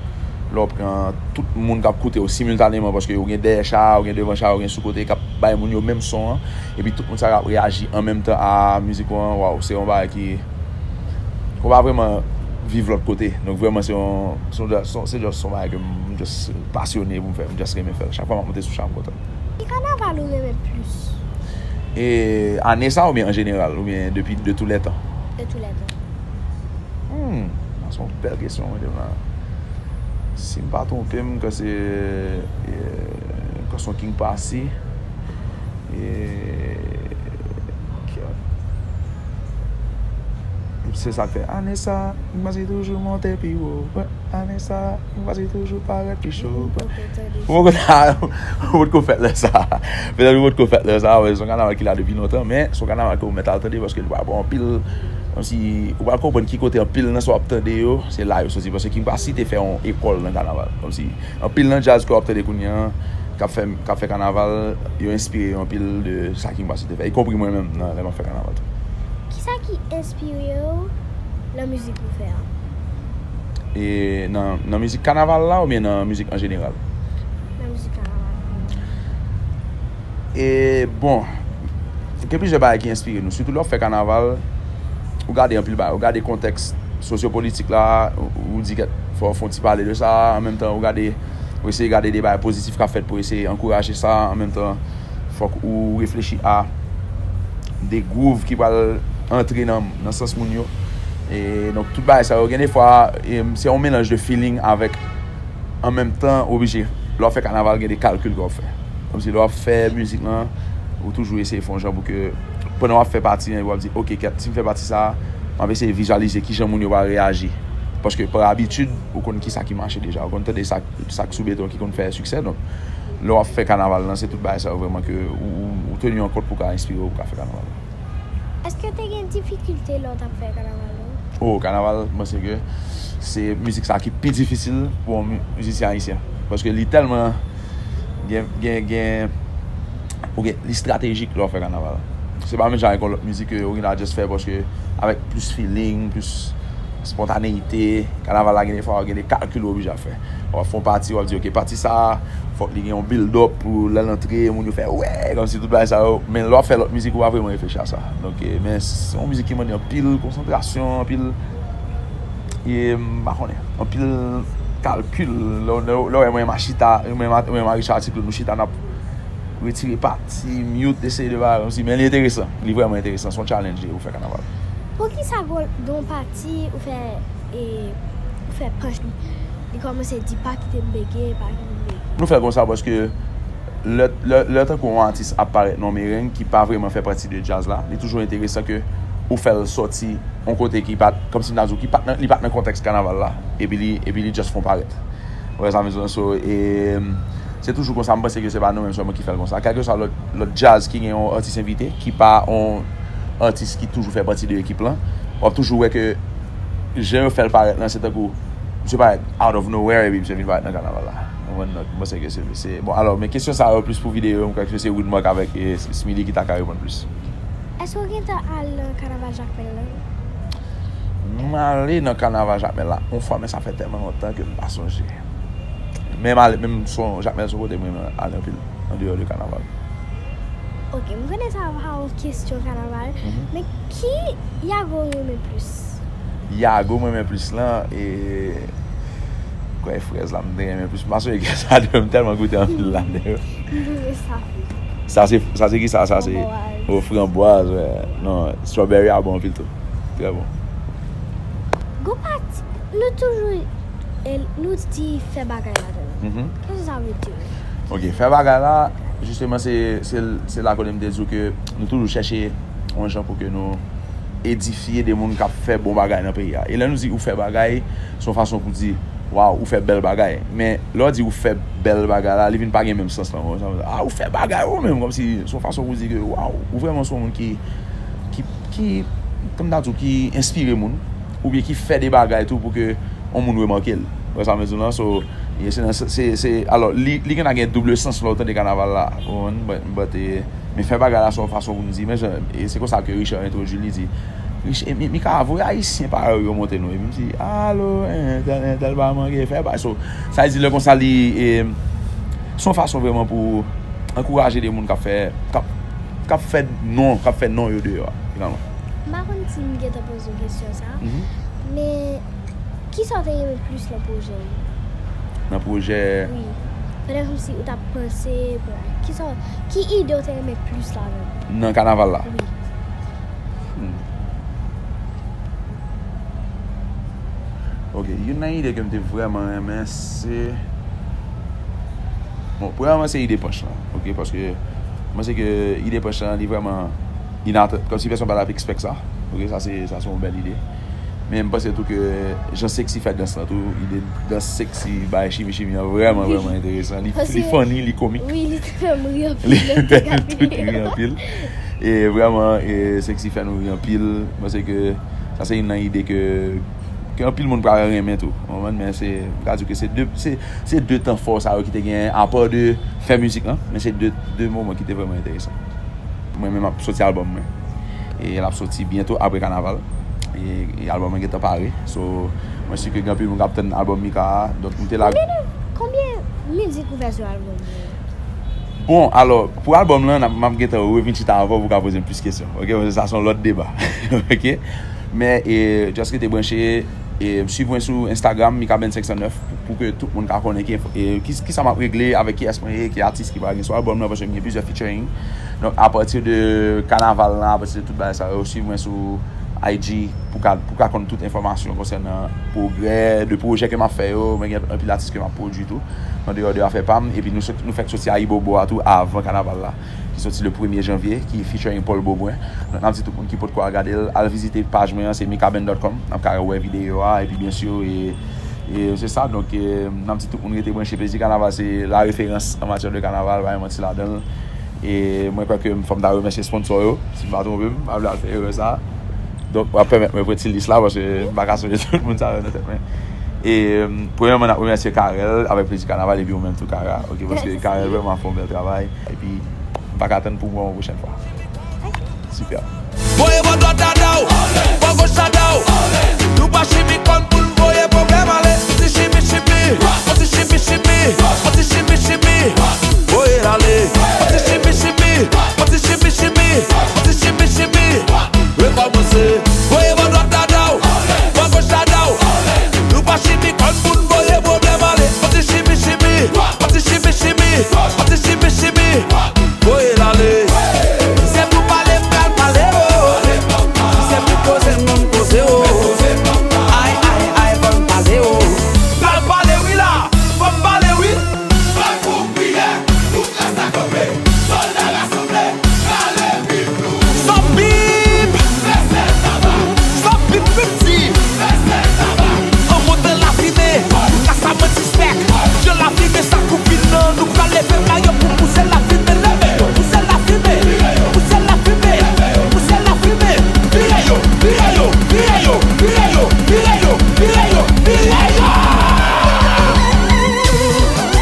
lè w pran tout moun k ap koute w similtaneman, paske ou gen dèyè cha, ou gen devan cha, ou gen sou kote k ap bay moun yo menm son an, epi tout moun sa yo ap reyaji an menm tan a mizik ou an, waw, se yon bagay ki, ou pa vrèman viv lòt kote. Donk, vrèman, se yon, se yon, se yon, se just yon bagay ke m just pasyone pou m fè, m just renmen fè l. Chak fwa m ap monte sou cha, m kontan. Ki kanaval ou renmen plis? E, ane sa oubyen an jeneral, oubyen depi, de tou lè tan? De tou lè tan. Hmm, sa se yon bèl kesyon ou mete m la. Si m pa twonpe m, ke se, e, ke se yon King Passy, e, ke, se sa k fè ane sa, m panse toujou monte pi wo. Ane sa, m panse toujou parèt pi cho. Ou potko tande. Ou potko, ou potko fèt lè sa. Petèt ou potko fèt lè sa, men se yon kanaval ki la depi lontan, men se yon kanaval ke ou mèt al tande paske li pral ba w anpil, Kòmsi ou pral konprann ki kote anpil nan sa w ap tande yo, se la yo soti. Paske King Passy te fè yon ekòl nan kanaval. Kòmsi anpil nan djaz ke w ap tande kounye a, k ap fè, k ap fè kanaval, yo enspire yo anpil de sa King Passy te fè, ikonpri mwen menm nan lè m ap fè kanaval tou. Kisa ki enspire w nan mizik ou fè a? E nan, nan mizik kanaval la oubyen nan mizik an jeneral? Nan mizik kanaval. E bon, gen plizyè bagay ki enspire nou. Sitou lè w ap fè kanaval, ou gade anpil bagay. Ou gade kontèks sosyopolitik la, ou, ou di kèt, fò w fè yon ti pale de sa. An menm tan, ou gade, ou eseye gade de bagay pozitif k ap fèt pou eseye ankouraje sa. An menm tan, fòk ou reflechi a de groove ki pral antre nan, nan sans moun yo. E donk, tout bagay sa yo, gen de fwa, e, se yon melanj de feeling avèk, an menm tan, oblije, lè w ap fè kanaval, gen de kalkil ke w ap fè. Kòmsi lè w ap fè mizik lan, ou toujou eseye fè yon jan pou ke, pandan w ap fè pati an, w ap di, "Ok, kèt, si m fè pati sa a, m ap eseye vizyalize ki jan moun yo pral reyaji." Paske, pa abitid, ou konn ki sa ki mache deja. Ou konn tande sa, sa k sou beton ki konn fè siksè. Donk, lè w ap fè kanaval lan, se tout bagay sa yo vrèman ke ou, ou, ou teni an kont pou ka enspire w pou ka fè kanaval lan. Èske te gen difikilte lè w t ap fè kanaval ou? Oh, kanaval, m panse ke se mizik sa ki pi difisil pou yon mi-, mizisyen ayisyen. Paske li tèlman gen, gen, gen, ou gen, li estratejik lè w fè kanaval. Se pa menm jan avèk yon lòt mizik ke ou gen a just fè paske avèk plis feeling, plis espontaneyite, kanaval la gen de fwa gen de kalkil ou oblije ap fè. W ap fè yon pati, w ap di, "Ok, pati sa a, fòk li gen yon build up pou lè l antre, moun yo fè, wè," kòmsi tout bagay sa yo. Men lè w ap fè lòt mizik, ou pa vrèman reflechi a sa. Donk, e, men se yon mizik ki mande anpil konsantrasyon, anpil, e, m pa konnen, anpil kalkil. Lè, lè, lè w wè mwen, Machita, mwen, mwen, Richard Cyclone, nou chita, n ap retire pati, mute, eseye de bagay, kòmsi, men li enteresan. Li vrèman enteresan. Se yon challenge pou fè kanaval. Poukisa gon, gon pati ou fè, e, ou fè punch li? Li kòmanse di, "Pa kite m bege, pa kite m bege." Nou fè konsa paske lè, lè, lè tankou yon atis ap parèt nan yon mereng ki pa vrèman fè pati de djaz la, li toujou enteresan ke ou fè l sòti yon kote ki pa t, kòmsi m ta di w, ki pa t nan, li pa t nan kontèks kanaval la, epi li, epi li just fè w parèt. Ou wè sa m di w? So, e, se toujou konsa, m panse ke se pa nou menm sèlman ki fè l konsa. Kèlkeswa lòt, lòt djaz ki gen yon atis envite, ki pa yon atis ki toujou fè pati de ekip lan, w ap toujou wè ke jan yo fè l parèt lan, se tankou misye parèt out of nowhere, epi misye vin parèt nan kanaval la. Ou konprann? Donk, m panse ke se, se, bon, alò, men kesyon sa yo plis pou videyo, m kwè ke se Woodmark avèk, e, Smiley ki ta ka reponn plis. Èske w gentan al nan kanaval Jakmèl lan? M ale nan kanaval Jakmèl la yon fwa, men sa fè tèlman lontan ke m pa sonje. Men m ale, men m son, Jakmèl se yon kote mwen renmen ale anpil, andeyò de kanaval. Ok, m konnen sa pa yon kesyon kanaval, men ki Yago w renmen plis? Yago mwen renmen plis lan, e, kwè frèz la, m te renmen plis. M pa sonje ki sa de, m tèlman goute anpil ladan yo. M vle sa. Sa se, sa se ki sa? Sa se, Framboise. Oh, framboise, wè. Non, strawberry a bon anpil tou. Trè bon. Gon pati, nou toujou, e, nou di fè bagay ladan. Mhm. Kisa sa vle di? Ok, fè bagay la, jisteman, se, se, se la kote m te di w ke nou toujou chèche yon jan pou ke nou edifye de moun k ap fè bon bagay nan peyi a. E lè nou di ou fè bagay, se yon fason pou di, waw, ou fè bèl bagay. Men lè w di ou fè bèl bagay la, li vin pa gen menm sans lan. Ou konprann sa m vle di? Ah, ou fè bagay ou menm, kòmsi se yon fason pou di ke, waw, ou vrèman se yon moun ki, ki, ki, kòm ta di w, ki enspire moun, oubyen ki fè de bagay tou pou ke yon moun remake l. Ou wè sa m vle di w lan? So, e se nan, se, se, alò, li, li gen a gen double sans lè w tande kanaval la. Ou konprann? But, but, e, men fè bagay la se yon fason pou m di, men jan, e se konsa ke Richard entwodui l, li di, Rich-, e, Mi-, Mika, voye ayisyen parèy ou yo monte nou. Epi m di, alo, entèl, entèl pa manke fè bagay. So, sa vle di lè konsa li, e, se yon fason vrèman pou ankouraje de moun k ap fè, k ap, k ap fè non, k ap fè non yo deyò a, finalman. M pa konn si m gentan poze w kesyon sa, Mhm. men kisa w te renmen plis nan pwojè yo? Nan pwojè Wi. Fèt kòmsi ou t ap panse, kisa, ki ide w te renmen plis ladan? Nan kanaval la. Wi. Hmm. Ok, youn nan ide ke m te vrèman renmen, se, bon, premyèman, se ide punch lan, ok, paske mwen se ke ide punch lan, li vrèman inatan-, kòmsi pèsonn pa t ap expect sa, ok, sa se, sa se yon bèl ide. Men m panse tou ke jan Sexy fè dans lan tou, ide dans Sexy, bay chimi chimi an vrèman, vrèman enteresan. Li, li funny, li komik. Wi, li te fè m ri anpil. Li fè nou tout ri anpil. E vrèman, e, Sexy fè nou ri anpil. Mwen se ke Sa se youn nan ide ke, ke anpil moun pral renmen tou. Ou konprann? Men se, m ka di ke se de, se, se de tan fò sa yo ki te gen, apa de fè mizik lan, men se de, de moman ki te vrèman enteresan. Mwen menm ap soti albòm mwen. E l ap soti byento apre kanaval. E, e albòm mwen gentan pare. So, mwen si ke gen anpil moun k ap tann albòm Mika a. Donk, m te la. Konbyen, konbyen mizik ou fè sou albòm ou? Bon, alò, pou albòm lan, n ap, m ap gentan revin chita avè w pou w ka poze m plis kesyon. Ok? Paske sa se yon lòt deba. Ok? Men, e, just rete branche, e, swiv mwen sou Instagram, Mikaben senk san nèf, pou, pou ke tout moun ka konnen ki, e, ki, ki sa m ap regle, avèk kiyès mwen ye, ki atis ki pral gen sou albòm nan, paske m gen plizyè featuring. Donk, apati de kanaval lan, apati de tout bagay sa yo, swiv mwen sou I G pou ka, pou ka konn tout enfòmasyon konsènan pwogrè de pwojè ke m ap fè yo. Mwen gen anpil atis ke m ap pwodui tou, an deyò de afè pa m. Epi nou sot, nou fèk soti Ayibobo a tou avan kanaval la, ki soti le premye janvye, ki featuring Paul Beaubrun. Donk, n ap di tout moun ki potko al gade l, al vizite paj mwen an, se mikaben dot com. N ap ka wè videyo a, epi byen si, e, e se sa. Donk, e, n ap di tout moun rete branche. Plezi Kanaval se la referans an matyè de kanaval, pa gen manti ladan l. E mwen kwè ke fò m ta remèsye sponsò yo, si m pa twonpe m, m pa vle al fè erè sa. Donk, w ap pèmèt mwen pran ti lis la, paske m pa ka sonje tout moun sa yo nan tèt mwen. E, premyèman, n ap remèsye Carel avèk Plezi Kanaval, epi ou menm tou, Kara, ok, paske Carel vrèman fè yon bèl travay. Epi, m pa ka tann pou m wè w yon pwochèn fwa. Sipè. Voye bò dwat dada w, bò goch dada w. Nou pa chimikòn pou n voye pwoblèm ale. Ti chimi chimi, ti chimi chimi, ti chimi chimi. Voye l ale. Ti chimi chimi, ti chimi chimi, ti chimi chimi. Rekòmanse. Voye bò dwat dada w, bò goch dada w. Nou pa chimikòn pou n voye pwoblèm ale. Ti chimi chimi, ti chimi chimi, ti chimi chimi. Voye l ale. Si se pou pale, m pral pale, o. Si se pou koze, m konn koze, o. Ay, ay, ay, fò m pale, o. M pral pale, wi, la. Fò m pale, wi. Fò n fè yon priyè pou klas la kanpe. Sòlda rasanble, rale Bib nou. Sòt Bib! Fè sèl saba. Sòt Bib, Bib di. Fè sèl saba. An montan lafimen, kasa mwen sispèk. Dye lafimen sa kou vin nan, nou pral leve mayo pou pouse lafimen, leve yo, pouse lafimen, pouse lafimen, pouse lafimen. Vire yo, vire yo, vire yo, vire yo, vire yo, vire yo, vire yo.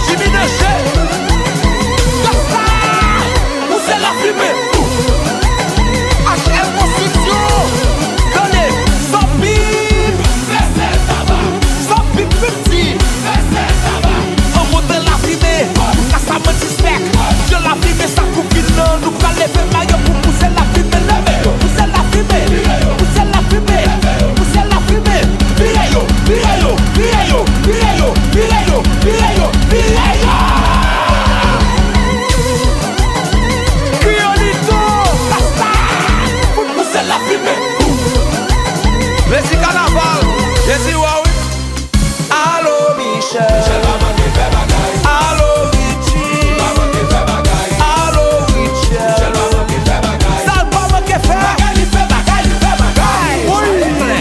Jimmy Danger, Gangsta, pouse lafimen. H L Construction, tande, Sòt Bib, Sòt Bib, Bib di. An montan lafimen, kasa mwen sispèk. Dye lafimen sa kou vin nan, nou pral leve mayo pou pouse lafimen, leve yo, pouse lafimen, pouse lafimen, pouse lafimen. Vire yo, vire yo, vire yo, vire yo, vire yo, vire yo, vire yo. Kriolito, Rasta, pou pouse lafimen. Plezi Kanaval, Jezi wa wi. Alo Michel. Michel pa manke fè bagay. Alo Richie. Li pa manke fè bagay. Alo Richel. Michel pa manke fè bagay. Sa l pa manke fè. Bagay li fè, bagay li fè bagay. Wi.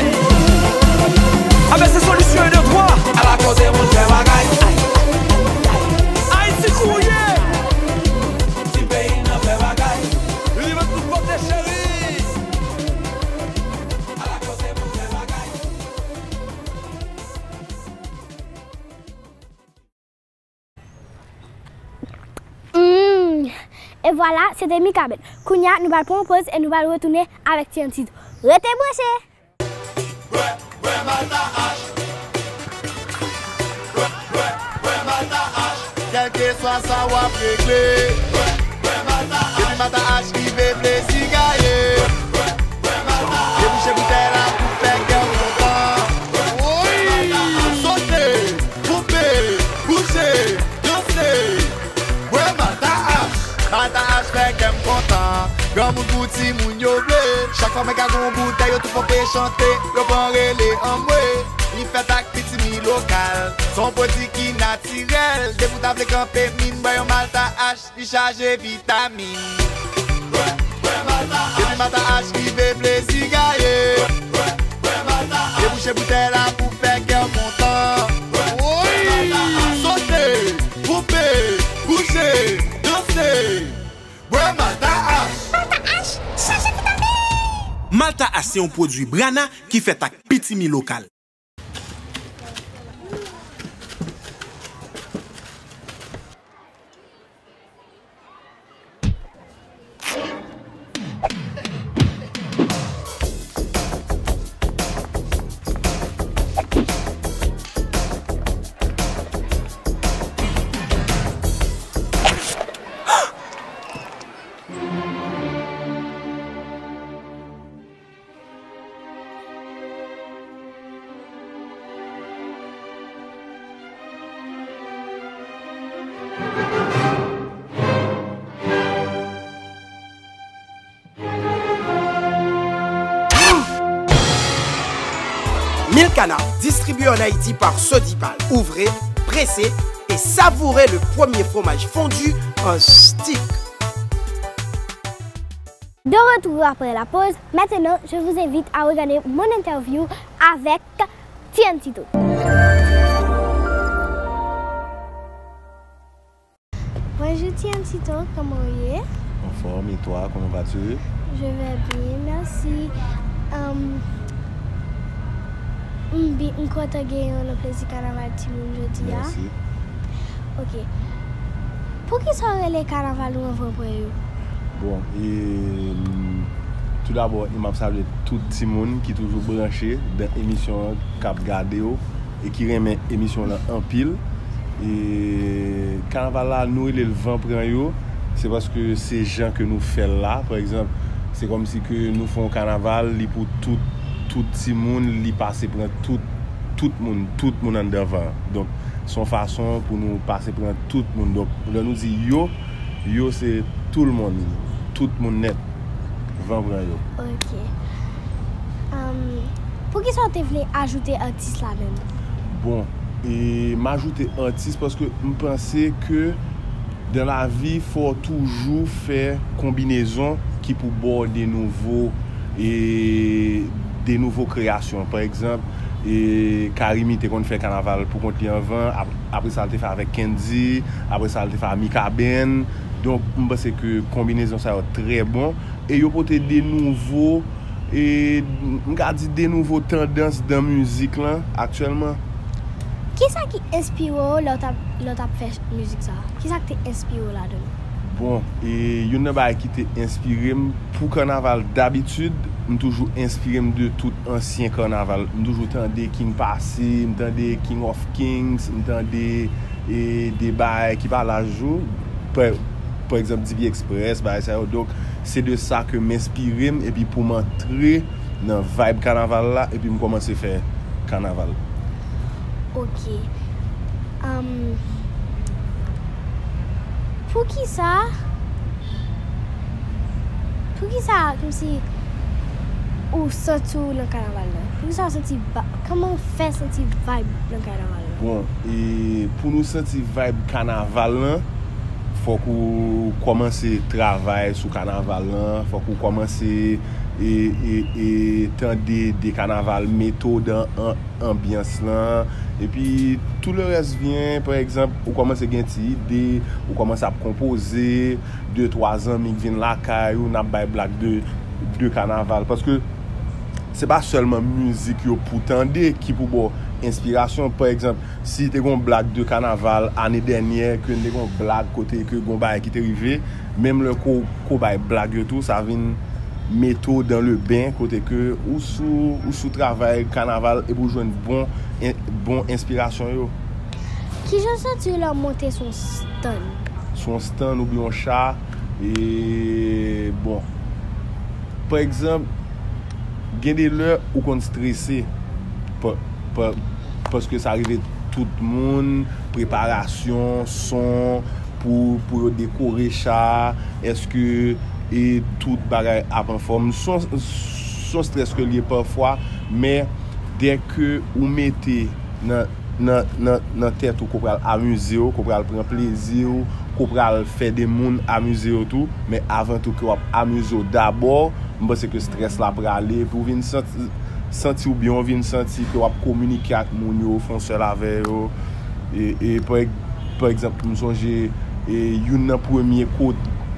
Anben se solisyon de twa. Ala koze moun fè bagay. Ayiti kouye. Ti peyi n nan fè bagay. Li met tout kote cheri. Ala koze moun fè bagay. Mm. E vwala, se te Mikaben. Kounye a, nou pral pran yon poz e nou pral retounen avèk T N T tou. Rete branche! Bwè, bwè, bwè Malta H. Bwè, bwè, bwè Malta H. Kèlkeswa sa w ap regle. Bwè, bwè Malta H. Depi Malta H rive, plezi gaye. Bwè, bwè, bwè Malta H. Debouche boutèy la pou fè kè w kontan. Woy! Sote, twonpe, bouje, danse. Bwè Malta H. Malta H fè kè m kontan. Granmoun pou timoun yo vle. Chak fwa mwen ka gon boutèy, yo tou ponpe chante. Yo pran rele anmwe. Li fèt ak pitimi lokal. Se yon pwodui ki natirèl. Depi w ta vle kanpe min, bwè yon Malta H, li chaje vitamin. Bwè, bwè Malta H. Depi Malta H rive, plezi gaye. Bwè, bwè Malta H. Debouche boutèy la pou fè kè w kontan. Woy! Sote, twonpe, bouje, danse. Bwè Malta H. Malta H, chaje vitamin! Palta A se yon pwodui Brana ki fèt ak pitimi lokal. Mille Canards, distribué en Haïti par Sodival. Ouvrez, pressez et savourez le premier fromage fondu en stick. De retour après la pause, maintenant je vous invite à regarder mon interview avec Tian Tito. Bonjour Tian Tito, comment vous allez? En forme, et toi, comment vas-tu? Je vais bien, merci. Um, m bi- m kontan gen yon plezi kanaval timoun jodi a. Merci. Ok. Poukisa w rele kanaval ou an Vanpran yo? Bon, e, m, tou dabò, e m ap salye tout timoun ki toujou branche nan emisyon an, k ap gade yo, e ki renmen emisyon lan anpil. E kanaval la, nou rele l Vanpran yo, se paske se jan ke nou fè l la. Pa egzanp, se kòmsi ke nou fè yon kanaval, li pou tout, tout timoun, li pase pran tout, tout moun, tout moun anndan van an. Donk, se yon fason pou nou pase pran tout moun. Donk, lè nou di yo, yo se tout le monde, tout moun nèt, Vanpran yo. Ok. Um, poukisa w te vle ajoute atis ladan l? Bon, e m ajoute atis paske m panse ke dans la vie, fò w toujou fè konbinezon ki pou ba w de nouvo, e, de nouvo kreyasyon. Pa egzanp, e, Carimi te konn fè kanaval pou kont li anvan, ap- apre sa, l te fè avèk Kendy, apre sa, l te fè a Mikaben. Donk, m panse ke konbinezon sa yo trè bon. E yo pote de nouvo, e, m ka di de nouvo tandans dan mizik lan aktyèlman. Kisa ki enspire w lè w t ap, lè w t ap fè mizik sa a? Kisa ki te enspire w ladan l? Bon, e youn nan bagay ki te enspire m pou kanaval, dabitid, m toujou enspire m de tout ansyen kanaval. M toujou tande King Passy, m tande King of Kings, m tande, e, de bagay ki pa laj ou. Pa, pa egzanp, D B Express, bagay sa yo. Donk, se de sa ke m enspire m, epi pou m antre nan vibe kanaval la, epi m kòmanse fè kanaval. Ok. Um, poukisa, poukisa, kòmsi, ou santi w nan kanaval la? Poukisa w santi ba- kòman w fè santi vibe nan kanaval la? Bon, e pou nou santi vibe kanaval lan, fòk ou kòmanse travay sou kanaval lan, fòk ou kòmanse e, e, e tande de kanaval, mete w dan an- anbyans lan, epi tout le reste vient. Pa egzanp, ou kòmanse gen ti ide, ou kòmanse ap konpoze, de twa zanmi k vin lakay ou, n ap bay blag de, de kanaval. Paske se pa sèlman mizik yo pou tande ki pou ba w enspirasyon. Pa egzanp, si te gon blag de kanaval ane dènyè, ke n te gon blag kote ke gon bagay ki te rive, menm lè ko, ko bay blag yo tou, sa vin mete w dans le bain, kote ke ou sou, ou sou travay kanaval epi w jwenn bon, en- bon enspirasyon yo. Kijan w santi w lè w monte sou yon stand? Sou yon stand oubyen yon cha, e, bon, pa egzanp, gen de lè ou konn strese, pa- pa- paske sa rive tout moun, preparasyon, son, pou, pou yo dekore cha, èske, e, tout bagay ap anfòm. Se yon, se yon strès ke l ye pafwa, men dèke ou mete nan, nan, nan, nan tèt ou ke w pral amize w, ke w pral pran plezi w, ke w pral fè de moun amize yo tou, men avan tou ke w ap amize w dabò, m panse ke strès la prale, epi w vin santi, santi w byen, w vin santi ke w ap kominike ak moun yo, fè yon sèl avè yo. E, e pa, pa egzanp, m sonje, e, youn nan premye ko-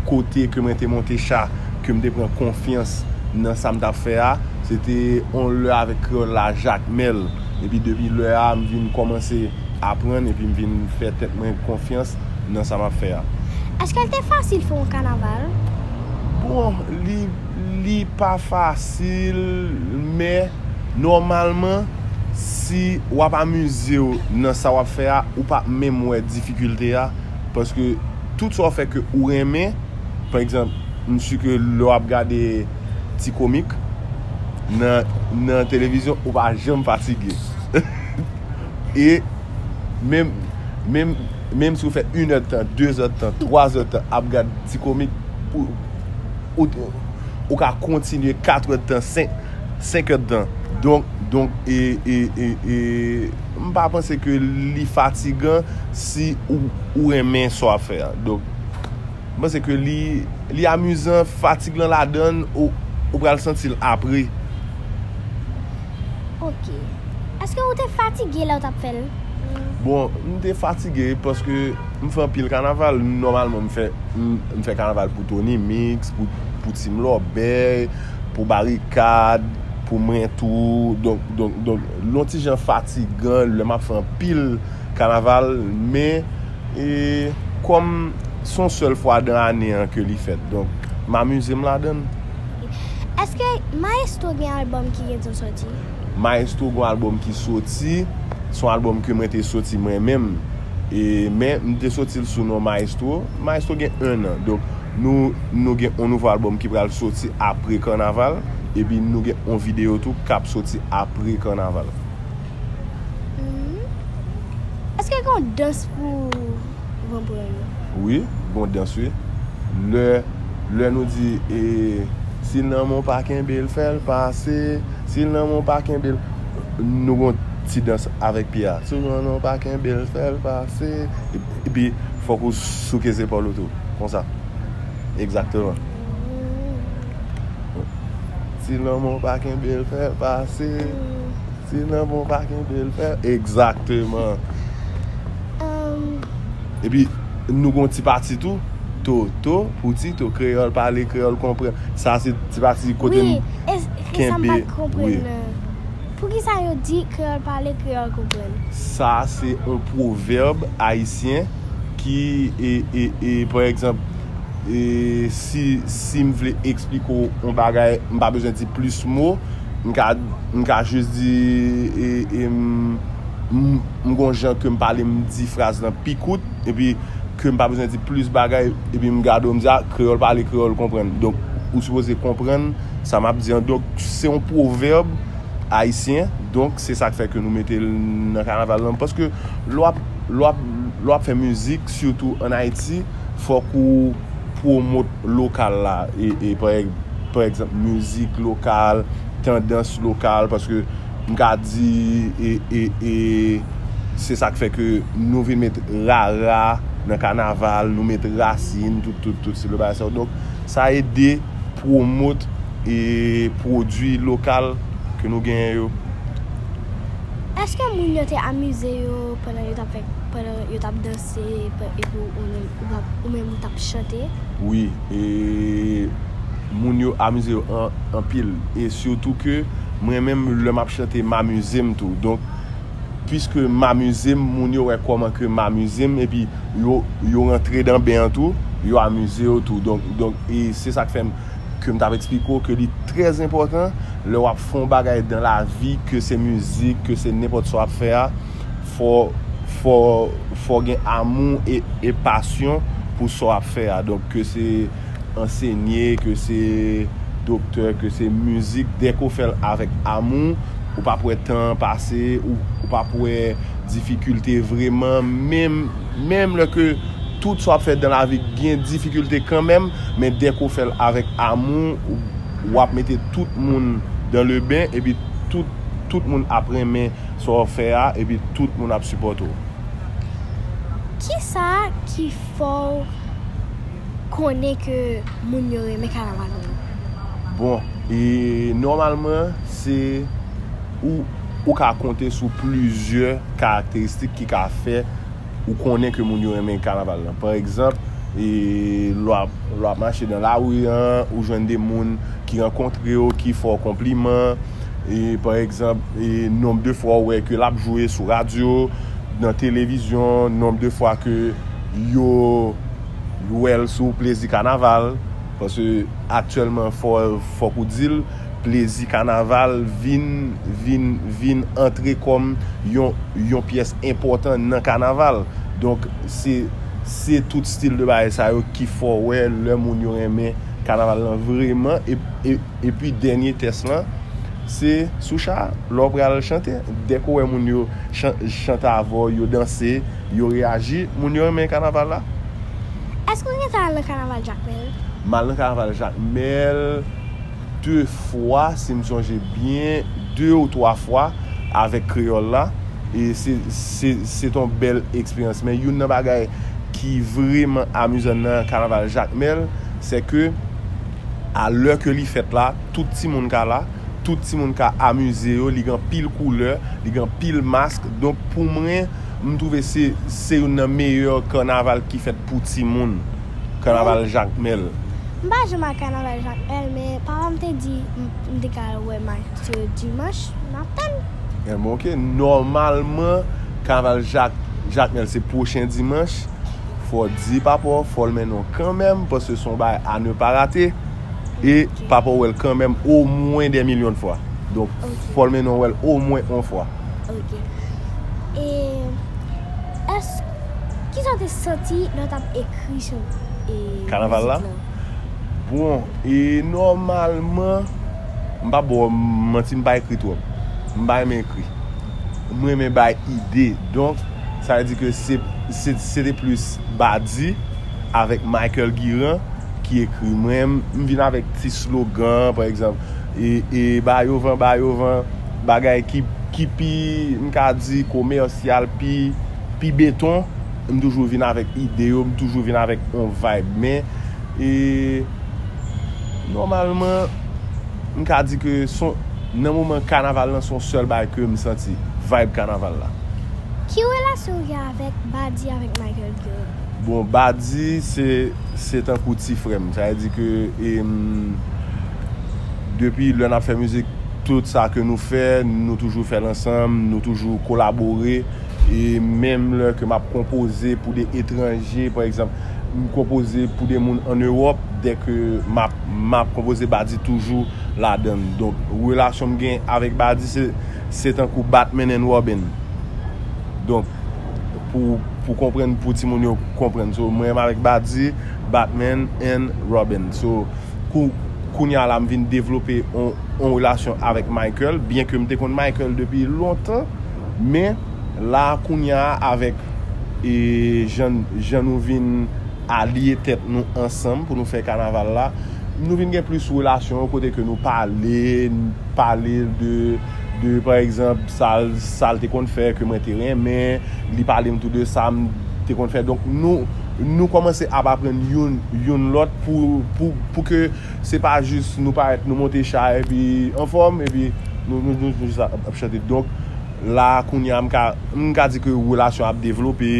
kote ke mwen te monte cha, ke m te pran konfyans nan sa m t ap fè a, se te yon lè avèk kreyòl la Jakmèl. Epi depi lè a, m vin kòmanse aprann, epi m vin fè tèt mwen konfyans nan sa m ap fè a. Èske l te fasil fè yon kanaval? Bon, li, li pa fasil, men nòmalman, si w ap amize w nan sa w ap fè a, ou p ap menm wè difikilte a, paske tout sa w fè ke ou renmen, pa egzanp, m si ke lè w ap gade ti komik nan, nan televizyon, ou pa janm fatige. E menm, menm, menm si w fè inèdtan, dezèdtan, twazèdtan ap gad ti komik, ou, ou, ou ka kontinye katrèdtan, senk, senkèdtan. Donk, donk e, e, e, e, m pa panse ke li fatigan si ou, ou renmen sa w ap fè a. Donk, m panse ke li, li amizan, fatig lan ladan l, ou, ou pral santi l apre. Ok. Èske ou te fatige lè w t ap fè l? Bon, m te fatige paske m fè anpil kanaval. Nòmalman, m fè, m, m fè kanaval pou Tony Mix, pou, pou Team Lòbèy, pou Barikad, pou mwen tou. Donk, donk, donk, l yon ti jan fatigan lè m ap fè anpil kanaval, men e, kòm se yon sèl fwa dan ane an ke li fèt, donk, m amize m ladan l. Èske Maestro gen albòm ki gen tan sòti? Maestro gen yon albòm ki soti, se yon albòm ke mwen te soti mwen menm. E, men m te soti l sou non Maestro. Maestro gen en an. Donk, nou, nou gen yon nouvo albòm ki pral soti apre kanaval. Epi nou gen yon videyo tou k ap soti apre kanaval. Hmm. Èske gen yon dans pou Vanpran yo? Wi, gen yon dans, wi. Lè, lè nou di, e, si l nan men w pa kenbe l, fè l pase. Si l nan men w pa kenbe l, nou gen yon ti dans avèk pye a. Si l nan men w pa kenbe l, fè l pase. E, epi, fòk ou souke zepòl ou tou. Konsa. Egzakteman. Si l nan men w pa kenbe l, fè l pase. Si l nan men w pa kenbe l, fè l. Egzakteman. Um, Epi, nou gen yon ti pati tou. To, to, pou ti to, kreyòl pale, kreyòl konprann. Sa se ti pati kote wi, m e, e sa m pa kenbe, konprann wi. Nan. Pou ki sa yo di kreyòl pale, kreyòl konprann? Sa se yon pwovèb ayisyen ki, e, e, e, pa egzanp, e, si, si m vle eksplike w yon bagay, m pa bezwen di plis mo, m ka, m ka jis di, e, e, m, m, m gon jan ke m pale, m di fraz lan pi kout, epi ke m pa bezwen di plis bagay, epi m gade w, m di, a, kreyòl pale, kreyòl konprann. Donk, ou sipoze konprann sa m ap di an. Donk, se yon pwovèb ayisyen, donk, se sa k fè ke nou mete l nan kanaval lan. Paske lè w ap, lè w ap, lè w ap fè mizik, sitou ann Ayiti, fòk ou pwomot lokal la. E, e pa, pa egzanp, mizik lokal, tandans lokal, paske m ka di, e, e, e, se sa k fè ke nou vin met rara nan kanaval, nou met rasin, tout, tout, tout, se le bagay sa yo. Donk, sa ede pwomot e pwodui lokal ke nou genyen yo. Èske moun yo te amize yo pandan yo t ap fè, pandan yo t ap danse, pa- epi ou menm, ou t ap, ou menm ou t ap chante? Wi, e moun yo amize yo an, anpil. E sitou ke mwen menm, lè m ap chante, m amize m tou. Donk, piske m amize m, moun yo wè kòman ke m amize m, epi yo, yo rantre dan ben an tou, yo amize yo tou. Donk, donk e se sa k fè m, ke m t ap eksplike w ke li trè enpòtan lè w ap fè yon bagay dan lavi, ke se mizik, ke se nenpòt sa w ap fè a, fò, fò, fò gen amou e, e pasyon pou sa w ap fè a. Donk, ke se ansenye, ke se doktè, ke se mizik, dèke w fè l avèk amou, ou p ap wè tan an pase, ou, ou p ap wè difikilte vreman, menm, menm lè ke tout sa w ap fè dan lavi gen difikilte kanmenm, men dèke w fè l avèk amou, ou, w ap mete tout moun dan le ben, epi tout, tout moun ap renmen sa w ap fè a, epi tout moun ap sipòte w. Kisa ki fè w konnen ke moun yo renmen kanaval ou? Bon, e nòmalman, se ou, ou ka konte sou plizyè karakteristik ki ka fè ou konnen ke moun yo renmen kanaval lan. Pa egzanp, E lè w ap, lè w ap mache nan lari an, ou jwenn de moun ki rankontre w, ki fè w konpliman. E pa egzanp, e nonb de fwa w wè ke l ap jwe sou radyo, nan televizyon, nonb de fwa ke yo wè l sou Plezi Kanaval. Paske aktyèlman, fò, fòk ou di l, Plezi Kanaval vin, vin, vin antre kòm yon, yon pyès enpòtan nan kanaval. Donk, se, se tout stil de bagay sa yo ki fè w wè lè moun yo renmen kanaval lan vreman. E, e, epi dènye tès lan, se sou cha, lè w pral chante. Dèk ou wè moun yo chan-, chante avè w, yo danse, yo reyaji, moun yo renmen kanaval la. Èske w gentan al nan kanaval Jakmèl? M al nan kanaval Jakmèl de fwa, si m sonje byen, de ou twa fwa avèk Kreyòl la. E se, se, se t on bèl eksperyans. Men youn nan bagay ki vreman amizan nan kanaval Jakmèl, se ke a lè ke li fèt la, tout timoun ka la, tout timoun ka amize yo, li gen anpil koulè, li gen anpil mask. Donk pou mwen, m twouve se, se youn nan meyè kanaval ki fèt pou timoun, kanaval Jakmèl. M pa janm al kanaval Jakmèl, men papa m te di m, m te ka al wè match yo dimanch, m ap tann. Ebyen, oke, nòmalman, kanaval Jak-, Jakmèl se pwochen dimanch. Fò w di papa w, fò l mennen w kanmenm, paske se yon bagay à ne pas rater. E papa w wè l kanmenm omwen dè milyon de fwa. Donk, fò l mennen w wè l omwen yon fwa. Ok. E èske, kisa w te santi lè w t ap ekri chan-, e, kanaval la? Mizik lan? Bon, e nòmalman, m pa ba w manti, m pa ekri twòp. M pa renmen ekri. M renmen bay ide. Donk, sa vle di ke se, se, se te plis Badi avèk Michael Guiran ki ekri. Mwen, m, m vin avèk ti slogan, pa egzanp, e, e ba yo van, ba yo van, bagay ki, ki pi, m ka di, komèsyal, pi, pi beton. M toujou vin avèk ide yo, m toujou vin avèk yon vibe. Men, e, nòmalman, m ka di ke son, nan moman kanaval lan, se yon sèl bagay ke m santi, vibe kanaval la. Ki relasyon w gen avèk Badi, avèk Michael Guiran? Bon, Badi, se, se tankou ti frè m. Sa vle di ke, em, depi lè n ap fè mizik, tout sa ke nou fè, nou toujou fè l ansanm, nou toujou kolabore. E menm lè ke m ap konpoze pou de etranje, pa egzanp, m konpoze pou de moun ann Ewòp, dèke m ap, m ap konpoze, Badi toujou ladan l. Donk, relasyon m gen avèk Badi, se, se tankou Batman and Robin. Donk, pou, pou konprann, pou timoun yo konprann. So, mwen menm avèk Badi, Batman and Robin. So, kou-, kounye a la, m vin devlope yon, yon relasyon avèk Michael, byen ke m te konn Michael depi lontan, men la, kounye a, avèk, e, jan, jan nou vin alye tèt nou ansanm pou nou fè kanaval la, nou vin gen plis relasyon, kote ke nou pale, pale de, de, pa egzanp, sa l, sa l te konn fè ke mwen te renmen, li pale m tou de sa m te konn fè. Donk, nou, nou kòmanse ap aprann youn, youn lòt pou, pou, pou ke se pa jis nou parèt, nou monte cha, epi anfòm, epi nou, nou, nou, nou jis ap, ap chante. Donk, la, kounye a, m ka, m ka di ke relasyon ap devlope,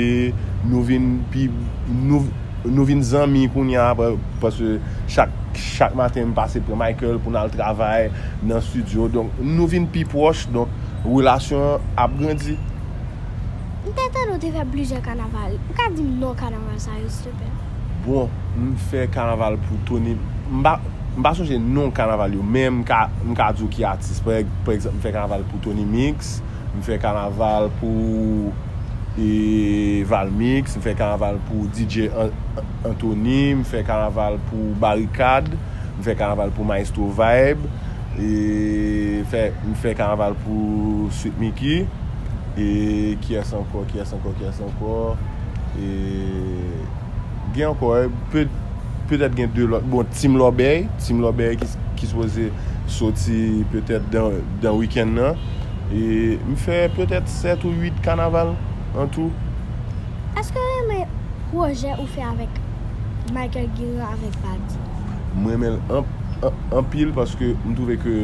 nou vin pi, nou, nou vin zanmi kounye a, pa-, paske chak, chak maten m pase pran Michael pou n al travay nan estidyo. Donk, nou vin pi pwòch, donk, relasyon an ap grandi. M te tande w te fè plizyè kanaval. Ou ka di m non kanaval sa yo, silteplè? Bon, m fè kanaval pou Tony. M pa, m pa sonje non kanaval yo, men m ka, m ka di w ki atis. Pa, pa egzanp, m fè kanaval pou Tony Mix, m fè kanaval pou, e, Valmix, m fè kanaval pou D J An-, Anthony, m fè kanaval pou Barikad, m fè kanaval pou Maestro Vibe, e fè, m fè kanaval pou Sweet Mickey, e kiyès ankò, kiyès ankò, kiyès ankò, e gen ankò, e, pe-, petèt gen de lòt. Bon, Team Lòbèy, Team Lòbèy ki, ki sipoze soti petèt dan, dan wikenn nan. E m fè petèt sèt ou uit kanaval an tou. Èske w renmen pwojè ou fè avèk Michael Guiran avèk Badi? Mwen renmen l an-, an-, anpil paske m twouve ke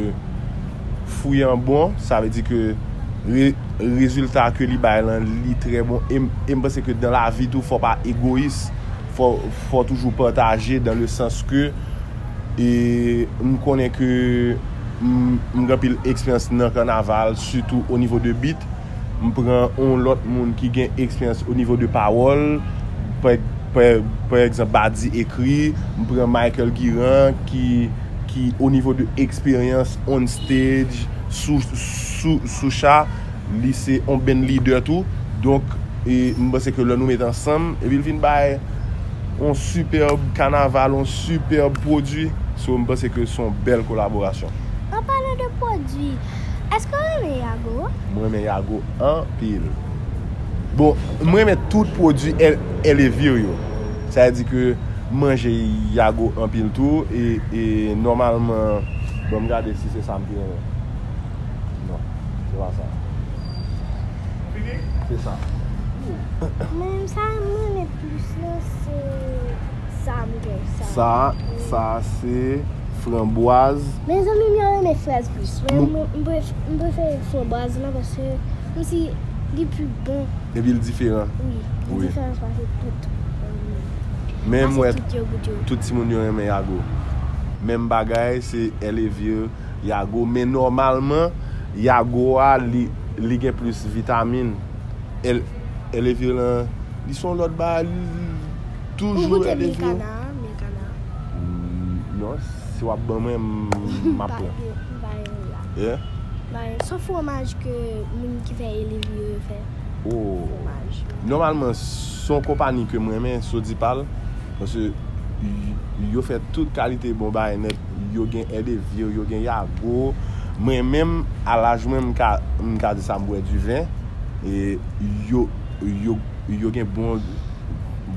fwi an bon, sa vle di ke re-, rezilta ke li bay lan, li trè bon. E m, e m panse ke dan lavi tou, fò w pa egoyis. Fò, fò toujou pataje dans le sens que, e, m konnen ke m, m gen anpil eksperyans nan kanaval, sitou o nivo de beat. M pran yon lòt moun ki gen eksperyans o nivo de pawòl, pa, pa, pa egzanp, Badi Ekri, m pran Michael Guiran ki, ki o nivo de eksperyans on stage, sou, sou, sou cha, li se yon band leader tou. Donk, e, m panse ke lè nou met ansanm, epi l vin bay yon sipèb kanaval, yon sipèb pwodui. So, m panse ke se yon bèl kolaborasyon. An palan de pwodui, èske w renmen Yago? Mwen renmen Yago anpil. Bon, mwen renmen tout pwodui L-, Elevir yo. Sa vle di ke m manje Yago anpil tou, e, e nòmalman, bon, m gade si se sa m te renmen. Non, se pa sa. Se sa. Men sa mwen renmen plis lan, se sa m gen, sa. Sa, sa se franbwaz. Men zanmi m yo renmen frèz plis. Men mwen, m pref-, m prefere franbwaz lan paske kòmsi li pi bon. Epi l diferan. Wi, li diferan pase tout. Men m wè tout timoun yo renmen Yago. Menm bagay, se Elevir, Yago. Men nòmalman, Yago a, li, li gen plis vitamin. L-, Elevir lan, li se yon lòt bagay, li toujou Elevir. Ou goute milkana, milkana? Mm, non, si w ap ban mwen, m, m ap pran. M pa, m pa renmen la. Yeah? M pa renmen. Se yon fwomaj ke moun ki fè Elevir yo fè. Oh. Fwomaj. Nòmalman, se yon konpani ke m renmen, Sodipal, paske y-, yo fè tout kalite bon bagay nèt. Yo gen Elevir, yo gen Yago. Mwen menm, a laj mwen, m ka, m ka di sa, m bwè diven. E yo, yo, yo gen bon,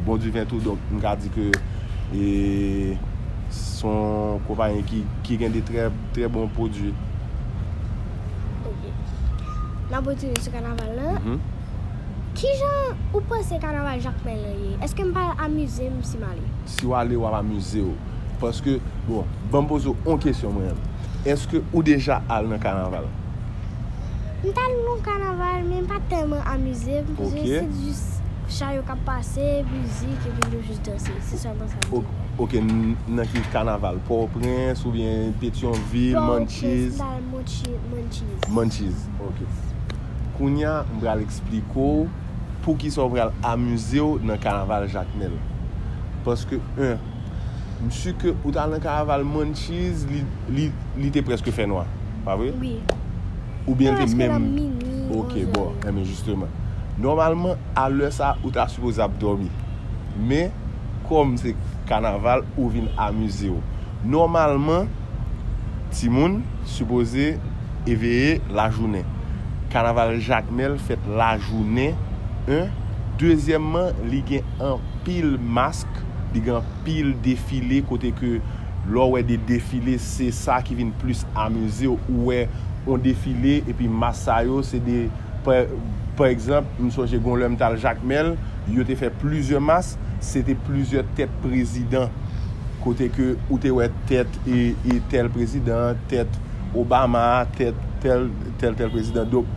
bon diven tou, donk m ka di ke, e, se yon konpayi ki, ki gen de trè, trè bon pwodui. Ok. N ap retounen sou kanaval lan. Mhm. Kijan ou panse kanaval Jakmèl lan ye? Èske m pral amize m si m ale? Si w ale, w ap amize w. Paske, bon, ban m poze w yon kesyon, mwen menm. Èske ou deja al nan kanaval? M t al nan kanaval, men m pa tèlman amize m, paske se jis cha yo k ap pase, mizik, epi yo jis danse. Se sèlman sa m te fè. Ok, n-, nan ki kanaval? Pòtoprens oubyen Petyonvil, Mantchiz? Pòtoprens, m t al Mantchiz. Mantchiz, ok. Kounye a, m pral eksplike w poukisa w pral amize w nan kanaval Jakmèl. Paske, en, m si ke ou t al nan kanaval Mantchiz, li, li, li te prèske fè nwa, pa vre? Wi. Oubyen l te menm. Prèske nan minwi, onz è. Ok, bon, enben, jisteman. Nòmalman, a lè sa, ou ta sipoze ap dòmi. Men, kòm se kanaval, ou vin amize w. Nòmalman, timoun sipoze eveye lajounen. Kanaval Jakmèl fèt lajounen, en. Dezyèmman, li gen anpil mask, li gen anpil defile, kote ke lè w wè de defile, se sa ki vin plis amize w. Ou wè yon defile, epi mas sa yo, se de, pa, pa egzanp, m sonje gon lè m t al Jakmèl, yo te fè plizyè mas, se te plizyè tèt prezidan. Kote ke ou te wè tèt e, e tèl prezidan, tèt Obama, tèt tèl, tèl, tèl prezidan. Donk,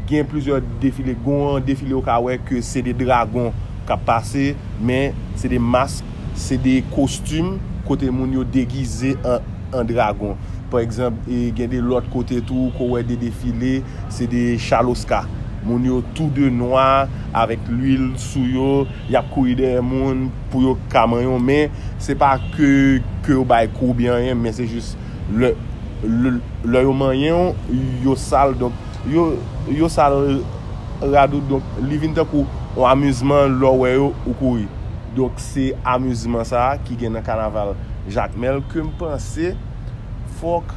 gen plizyè defile. Gon defile ou ka wè ke se de dragon k ap pase, men se de mask, se de kostim kote moun yo degize an, an dragon. Pa egzanp, e gen de lòt kote tou, ko wè de defile, se de chaloska. Moun yo tou de nwa, avèk lwil sou yo, y ap kouri dèyè moun pou yo ka manyen w, men se pa ke, ke yo bay kou oubyen anyen, men se jis lè, lè, lè yo manyen w, yo sal, donk yo, yo sal rad ou, donk li vin tankou yon amizman lè w wè yo, ou kouri. Donk se amizman sa a ki gen nan kanaval Jakmèl ke m panse fòk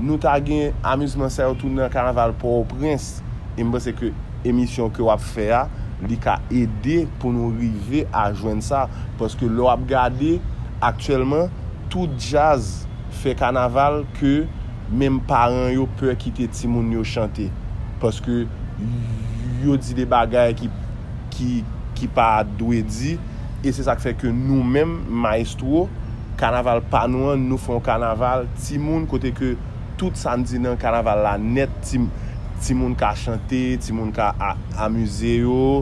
nou ta gen amizman sa yo tou nan kanaval Pòtoprens. E m panse ke emisyon ke w ap fè a, li ka ede pou nou rive a jwenn sa. Paske lè w ap gade, aktyèlman, tout djaz fè kanaval ke menm paran yo pè kite timoun yo chante. Paske yo di de bagay ki, ki, ki pa dwe di. E se sa k fè ke nou menm, mayestwo, kanaval pa nou an, nou fè yon kanaval timoun, kote ke tout sa n di nan kanaval la nèt, ti, timoun ka chante, timoun ka a, amize yo,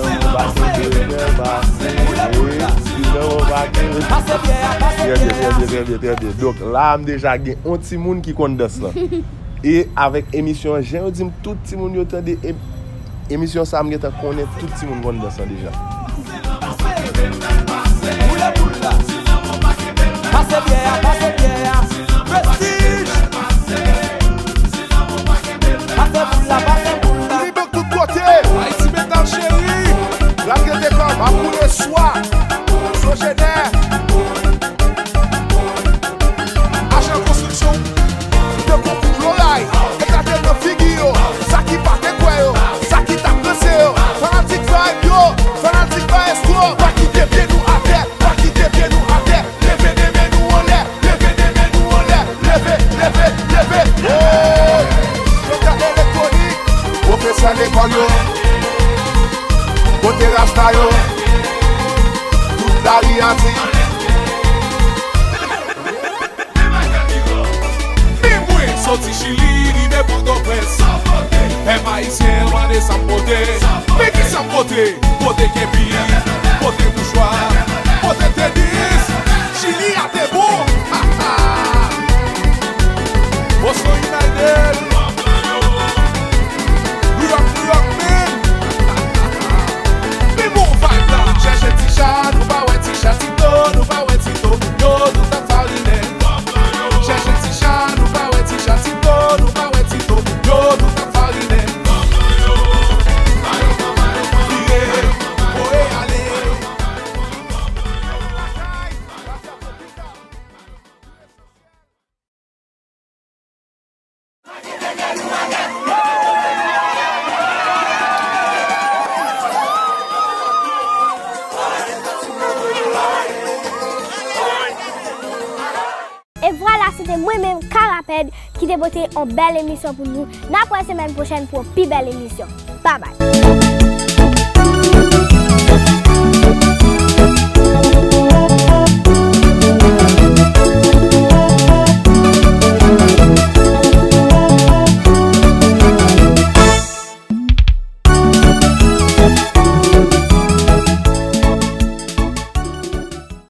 Trè byen, trè byen, trè byen. Donk, la a, m deja gen yon timoun ki konn dans lan. E avèk emisyon an, jan yo di m, tout timoun yo tande em- emisyon sa a, m gentan konnen tout timoun konn dans lan deja. Pase byè a, pase byè a. Prestige. Pase boul la, pase boul la. Li bank tout kote. Ayiti Metal cheri. Rap gen dekò, m ap boule swa. Sojenè. Ajan konstriksyon. Tankou kout loray. Eklate nan figi yo. Sa ki pa te kwè yo. Sa ki t ap ranse yo. Fanatik vibe yo. Fanatik maestro. Pa kite pye nou atè. Pa kite pye nou atè. Leve de men nou anlè. Leve de men nou anlè. Leve, leve, leve. Hey! Yo gade elektronik. Pwofesè lekòl yo. Kote rasta yo. Tout lari a di. Men mwen soti Chili, rive Pòtoprens. Pèp ayisyen mande sa m pote. Men ki sa m pote? Pote kepi, pote mouchwa, pote tenis. Chili a te bon. Ha, ha. Boston United. New York, New York, man. Men bon vibe la. Chèche ti cha, nou pa wè ti cha Tito, nou pa wè Tito. Yo, nou t ap farinen. Chèche ti cha, nou pa wè ti cha Tito, nou pa wè Tito. Yo, nou t ap farinen. Vire, voye ki te pote yon bèl emisyon pou nou. N ap wè semèn pwochèn pou yon pi bèl emisyon. Babay.